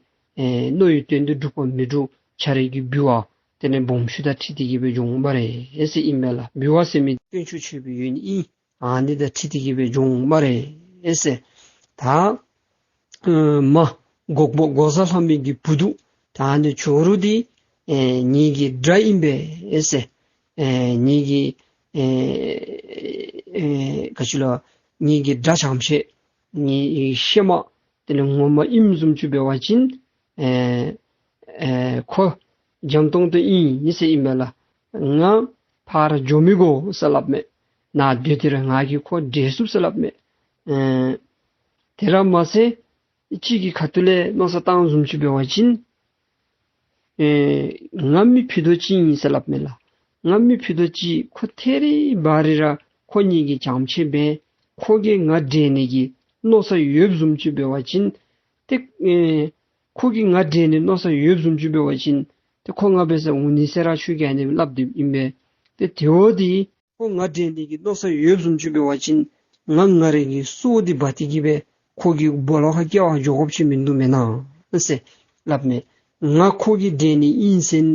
ཨེ་མནོ་བའི་དོན་འདི་འགྲུབ་ག་མི་འགྲུབ། ཁྱོད་རའི་གི་འབུལ་བ་དེ་ལས་སྦོམ་ཆུང་དང་འཁྲིལ་ཏེ་གི་སྦེ་འགྱོ་འོང་སྨ་རེ་ཨེ་ཟེར་ཨིན་མས་ལགས། འབུལ་བ་ཟེར་མི་དཀོན་མཆོག་མཆོད་པའི་ཡོན་ཨིན། ཨ་ནི་དང་འཁྲིལ་ཏེ་གི་སྦེ་འགྱོ་འོང་སྨ་རེ་ཨེ་ཟེར། ད་ཨེ་མ་འགོག་པ་འགོག་བཟའ་ལྷ་མོ་གི་བུ་འདུག། ད་ཨ་ནི་ཇོ་རུ་འདི་ཨེ་ངེ་གི་དགྲ་ཨིན་པས་ཨེ་ཟེར། ཨེ་ངེ་གི་ཨེ་ཨེ་ག་ཅི་ལོ་ངེ་གི་དགྲ་བྱམས་ཆེ་ངེ་གི་གཤེད་མ་དེ་ལས་ངོ་མ་ཨིནམ་བཟུམ་ཅིག་འབད་བ་ཅིན་ཨེ་ཨེ་ཁོ་འཇམ་ཏོང་ཏོ་ཨིན་ཨིན་ཟེར་ཨིན་མས་ལགས། ང་ཕར་འགྱོ་མི་དགོ་ཟེར་སླབ་མས། ནཱ་སྡོད་དེ་ར་ང་གིས་ཁོ་བསྒྲལ་ཚུགས་ཟེར་སླབ་མས། ཨེ་དེ་ར་མ་ཚད་གཅིག་གི་ཁ་ཐུག་ལས་མནོ་བསམ་བཏང་བཟུམ་ཅིག་འབད་བ་ཅིན་ཨེ་ང་མི་ཕུད་རྡོག་ཅིག་ཨིན་ཟེར་སླབ་མས་ལགས། ང་མི་ཕུད་རྡོག་ཅིག། ཁོ་ཐད་རི་བ་རི་ར་ཁོ་ངེ་གི་བྱམས་ཆེ་སྦེ་ཁོ་གིས་ང་བསྒྲལ་ནི་གི་མནོ་བསམ་ཡོདཔ་བཟུམ་ཅིག་འབད་བ་ཅིན་ཏེ་ཨེ་ཁོ་གིས་ང་བསྒྲལ་ནི་མནོ་བསམ་ཡོདཔ་བཟུམ་ཅིག་འབད་བ་ཅིན་ཏེ་ཁོ་ང་འབད་སར་འོང་ནི་ཟེར་ར་ཁྱོད་ཀྱིས་ཨ་ནི་སླབ་སྡོདཔ་ཨིན་པས། ཏེ་དེ་བ་འདི་ཁོ་ང་བསྒྲལ་ནི་གི་མནོ་བསམ་ཡོདཔ་བཟུམ་ཅིག་འབད་བ་ཅིན་ང་ང་རའི་གི་སྲོག་འདི་འབག་སྟེ་གི་སྦེ་ཁོ་གི་སྦོ་ལོགས་ཁར་སྐྱེལ་བར་འགྱོ་དགོཔ་ཅིག་མིན་འདུག་མེན་ན་ཟེར་སླབ་མས། ང་ཁོ་གིས་བསྒྲལ་ནི་ཨིན་ཟེར་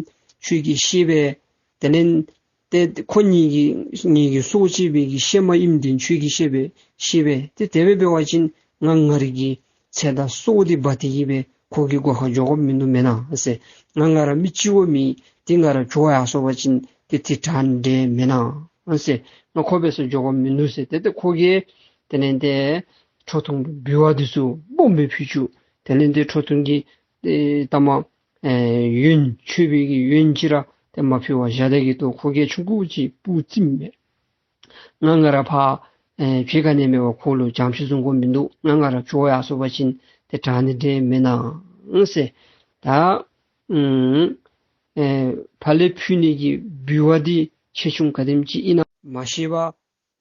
ཁྱོད་ཀྱིས་ཤེས་པས། དེ་ལས་ཏེ་ཁོ་ངེ་གི་ངེ་གི་སྲོག་གཅོད་པའི་གི་གཤེད་མ་ཨིནམ་འདི་ཁྱོད་ཀྱིས་ཤེས་པས་ཤེས་པས། ཏེ་དེ་སྦེ་འབད་བ་ཅིན་ང་ང་རའི་གི་ཚེ་དང་སྲོག་འདི་འབག་སྟེ་གི་སྦེ་ཁོ་གི་སྒོ་ཁར་འགྱོ་དགོཔ་མིན་འདུག་མེན་ན་ཟེར། ང་ང་ར་མི་གཅིག་བ་མེད། ཏེ་ང་ར་འགྱོ་ཡར་སོང་པ་ཅིན་ཏེ་དེ་དྲག་ནི་འདྲས་མེན་ན་ཟེར། ང་ཁོ་འབད་སར་འགྱོ་དགོཔ་མིན་འདུག་ཟེར། ཏེ་ཏེ་ཁོ་གིས་དེ་ལས་ཏེ་ཁྲོ་ཐུང་འབུལ་བ་འདི་ཚུ་སྦོམ་སྦེ་ཕུལ་བཅུག། དེ་ལས་ཏེ་ཁྲོ་ཐུང་གིས་ཏེ་ལྟ་མ་ཨེ་ཡོན་མཆོད་པའི་གི་ཡོན་ཅིག་ར་ཏེ་མ་ཕུལ་བར་བཞག་སྟེ་གི་ཏོ་ཁོ་གིས་ཆུང་ཀུ་ཅིག་སྤུ་བཙུམ་མས། ང་ང་ར་ཕར་ཨེ་ཕྱི་ཁ་ནས་མེད་པར་ཁོ་ལུ་བྱམས་སྐྱོང་བཟུང་དགོཔ་མིན་འདུག། ང་ང་ར་འགྱོ་ཡར་སོང་པ་ཅིན་ཏེ་དྲག་ནི་འདྲས་མེན་ན་ཟེར། ད་ཨུམ་ཨེ་ཕར་ལས་ཕུལ་ནི་གི་འབུལ་བ་འདི་ཆེ་ཆུང་ག་དེམ་ཅིག་ཨིན་ན་མ་ཤེས་པར་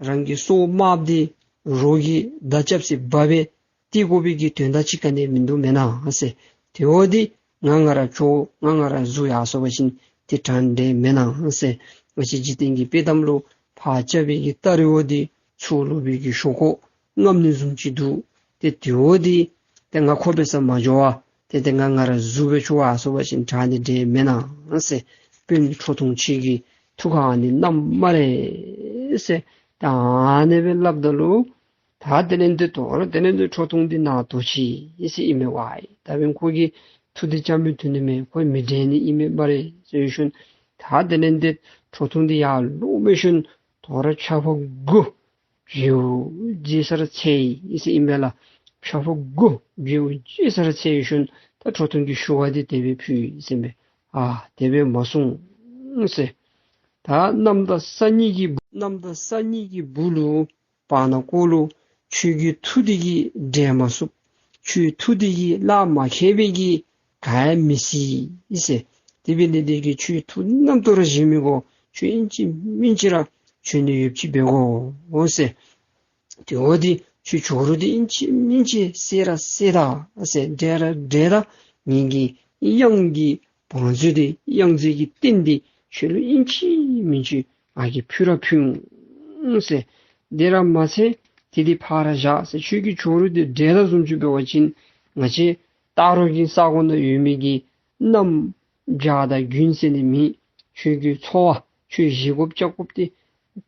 རང་གི་སྲོག་དམརཔོ་འདི་རོགས་ཀྱི་མདའ་རྐྱབ་སྟེ་འབག་སྦེ་སྟེར་དགོ་པའི་གི་དོན་དག་ཅིག་ག་ནི་ཡང་མིན་འདུག་མེན་ན་ཟེར། དེ་བ་འདི་ང་ང་ར་འགྱོ་ང་ང་ར་འཛུལ་ཡར་སོང་པ་ཅིན་ཏེ་དྲག་ནི་འདྲས་མེན་ན་ཟེར། ང་བཅས་འཇིག་རྟེན་གྱི་དཔྱེ་གཏམ་ལུ་ཕར་རྐྱབ་པའི་གི་སྟ་རེ་བ་འདི་ཚུར་ལོག་པའི་གི་ཞོག་ཁོག་རྔམ་ནི་བཟུམ་ཅིག་འདུག། ཏེ་དེ་བ་འདི་ཏེ་ང་ཁོ་འབད་སར་མ་འགྱོ་བར་ཏེ་ཏེ་ང་ང་ར་འཛུལ་སྦེ་འགྱོ་ཡར་སོང་པ་ཅིན་དྲག་ནི་འདྲས་མེན་ན་ཟེར། དཔོན་ཁྲོ་ཐུང་ཁྱོད་ཀྱི་ཐུགས་ཁར་ཨ་ནི་མནོཝ་སྨ་རེ་ཟེར། ད་ཨ་ནི་སྦེ་སླབ་ད་ལུ་ད་དེ་ལས་ཏེ་དོ་རུང་དེ་ལས་ཏེ་ཁྲོ་ཐུང་འདི་ནང་དོགས་ཅི་ཟེར་ཨིན་མས་ཝའི། ད་འབདན་ཁོ་གི་ཐུགས་འདི་རྐྱབ་མི་བཏུབ་ནི་མས། ཁོ་མི་བསྒྲལ་ནི་ཨིན་མས་སྨ་རེ་ཟེར་ཞིནམ་ད་དེ་ལས་ཏེ་ཁྲོ་ཐུང་འདི་ཡར་ལོང་མི་ཞིནམ་དོ་རུང་ཕྱག་ཕ་དགུ་བྱེའུ་རྗེ་སར་འཚལ་ཡི་ཟེར་ཨིན་མས་ལགས། ཕྱག་ཕ་དགུ་བྱེའུ་རྗེ་སར་འཚལ་ཞིནམ་ད་ཁྲོ་ཐུང་གི་ཞུ་བ་འདི་དེ་སྦེ་ཕུལ་ཡི་ཟེར་ཨིན་མས། ཨ་དེ་སྦེ་མ་གསུང་ཟེར། ད་གནམ་དང་ས་གཉིས་ཀྱི་ གནམ་དང་ས་གཉིས་ཀྱི་སྦུག་ལུ་བར་ན་ཀོ་ལུ་ཁྱོད་ཀྱི་ཐུགས་འདི་གིས་འགྲན་མ་ཚུགས། ཁྱོད་ཐུགས་འདི་གིས་གླགས་མ་ཁེལ་བའི་གི་ག་ཡང་མི་སྲིད་ཟེར། དེ་འབད་ནི་འདི་གིས་ཁྱོད་ཐུགས་རྣམ་རྟོག་ར་བཞེས་མི་དགོ། ཁྱོད་ཨིན་ཅི་མིན་ཅི་ར་ཁྱོད་ནི་ཡོདཔ་ཅིག་འབད་དགོ་ཟེར། དེ་འོ་དེ་ཁྱོད་ཇོ་རུ་འདི་ཨིན་ཅི་མིན་ཅི་བསད་ར་བསད་ད་ཟེར། བསྒྲལ་ར་བསྒྲལ་ད། ངེ་གི་གཡང་གི་བང་མཛོད་འདི་གཡང་རྫས་ཀྱི་རྟེན་འདི་ཁྱོད་ལུ་ཨིན་ཅི་མིན་ཅི་ང་གིས་ཕུལ་ར་ཕུལ་འོང་ཟེར། དེ་ར་མ་ཚད་དེ་འདི་ཕར་ར་བཞག་ཟེར། ཁྱོད་ཀྱི་ཇོ་རུ་འདི་བསྒྲལ་ད་བཟུམ་ཅིག་འབད་བ་ཅིན་ང་བཅས་སྟག་རོང་གི་ས་གོ་ནང་ཡོད་མི་གི་གནམ་བྱཱར་དང་དགུན་ཟེར་ནི་མེད། ཁྱོད་ཀྱི་འཚོ་བ་ཁྱོད་བཞེས་དགོཔ་བཅའ་དགོཔ་འདི་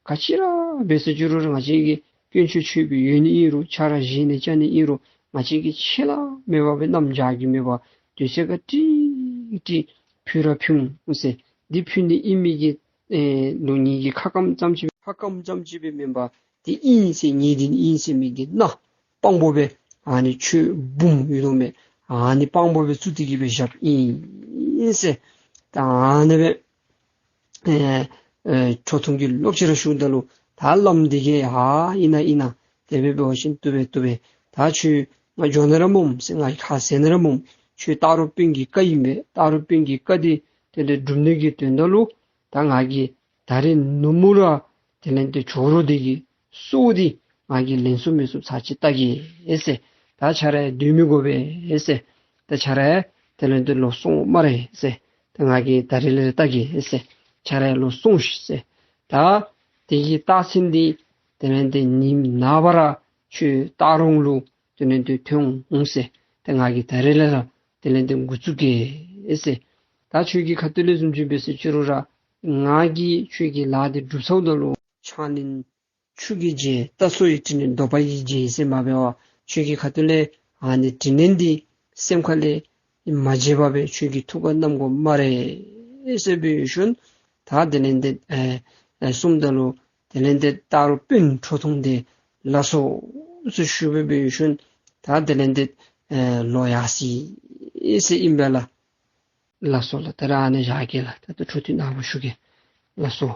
ག་ཅི་ར་འབད་ཟེར་ཅི་རུང་ར་ང་བཅས་ཀྱིས་དཀོན་མཆོག་མཆོད་པའི་ཡོད་ནི་ཨིན་རུང་ཆ་ར་བཞེས་ནི་བཅའ་ནི་ཨིན་རུང་ང་བཅས་ཀྱིས་ཆད་ལྷག་མེད་པར་སྦེ་གནམ་བྱཱར་གྱི་མེད་པར་དུས་ཚོད་ཁར་ཀྲིག་ཀྲི་ཕུལ་ར་ཕུལ་འོང་ཟེར། འདི་ཕུལ་ནི་ཨིན་མི་གི་ཨེ་ལུ་ངེ་གི་ཁ་སྐམ་ཙམ་ཅིག་ཁ་སྐམ་ཙམ་ཅིག་སྦེ་མེན་པར་འདི་ཨིན་ཟེར་ངེས་བདེན་ཨིན་ཟེར་མི་གི་མནའ་དཔང་པོ་སྦེ་ཨ་ནི་ཁྱོད་འབུམ་ཡོད་དོ་མས། ཨ་ནི་དཔང་པོ་སྦེ་བཙུགས་ཏེ་གི་སྦེ་བཞགཔ་ཨིན་ཟེར། ད་ཨ་ནི་སྦེ་ཨེ་ཨེ་ཁྲོ་ཐུང་གིས་ལོག་ཅི་ར་ཞུཝ་ད་ལུ་ད་བླམ་འདི་གིས་ཨ་ཨིན་ན་ཨིན་ན། དེ་སྦེ་འབད་བ་ཅིན་བཏུབ་པས་བཏུབ་པས། ད་ཁྱོད་ང་འགྱོ་ནི་ར་སྨོ་ཟེར། ང་གིས་ཁ་བཟེད་ནི་ར་སྨོ། ཁྱོད་སྟག་རོང་དཔོན་གྱི་བཀའ་ཨིན་པས། སྟག་རོང་དཔོན་གྱི་བཀའ་འདི་དེ་ལས་སྒྲུབ་ནི་གི་དོན་དག་ལུ་ད་ང་གིས་ད་རིས་ནུབ་མོ་ར་དེ་ལས་ཏེ་ཇོ་རུ་འདི་གི་སྲོག་འདི་ང་གིས་ལེན་ཚུགས་མི་ཚུགས་ཚར་ཅིག་བལྟ་གེ་ཟེར། ད་ཁྱོད་ར་སྡོད་མི་དགོ་པས་ཟེར། ད་ཁྱོད་ར་དེ་ལས་ཏེ་ལོག་སོང་སྨ་རེ་ཟེར། ད་ང་གིས་ད་རིས་ལས་ར་བལྟ་གེ་ཟེར། ཁྱོད་ར་ལོག་སོང་ཤིག་ཟེར། ད་དེ་གི་རྟགས་མཚན་འདི་དེ་ལས་ཏེ་ཉིནམ་ནངས་པ་ར་ཁྱོད་སྟག་རོང་ལུ་དེ་ལས་ཏེ་ཐོན་འོང་ཟེར། ད་ང་གིས་ད་རིས་ལས་ར་དེ་ལས་ཏེ་འགོ་བཙུགས་གེ་ཟེར། ད་ཁྱོད་ཀྱི་ཁ་ཐུག་ལས་བཟུམ་ཅིག་འབད་ཟེར་ཅི་རུང་ར་ང་གིས་ཁྱོད་ཀྱི་ལཱ་འདི་སྒྲུབ་ཚརཝ་ད་ལུ་ཕྱག་ལེན་མཆོག་གི་རྗེས་ལྟ་ཚུལ་ཡི་དྲིན་ལན་བཟློག་པ་ཡི་རྗེས་ཟེར་མ་འབད་བར་ཁྱོད་ཀྱི་ཁ་ཐུག་ལས་ཨ་ནི་དྲིན་ལན་འདི་སེམས་ཁ་ལས་མ་བརྗེད་པར་སྦེ་ཁྱོད་ཀྱི་ཐུགས་ཁར་བསྣམ་དགོ་སྨ་རེ་ཟེར་འབད་ཞིནམ་ད་དེ་ལས་ཏེ་ཨེ་ཨེ་གསུངམ་ད་ལུ་དེ་ལས་ཏེ་སྟག་རོང་དཔོན་ཁྲོ་ཐུང་འདི་ལགས་སོ་ཟེར་ཞུ་སྦེ་འབད་ཞིནམ་ད་དེ་ལས་ཏེ་ཨེ་ལོག་ཡར་སོ་ཡི་ཟེར་ཨིན་པས་ལགས། ལགས་སོ་ལགས། ད་རེས་ཨ་ནི་བཞག་གེ་ལགས། ད་ལྟོ་འཕྲོ་མཐུད་ནངས་པ་ཞུ་གེ། ལགས་སོ།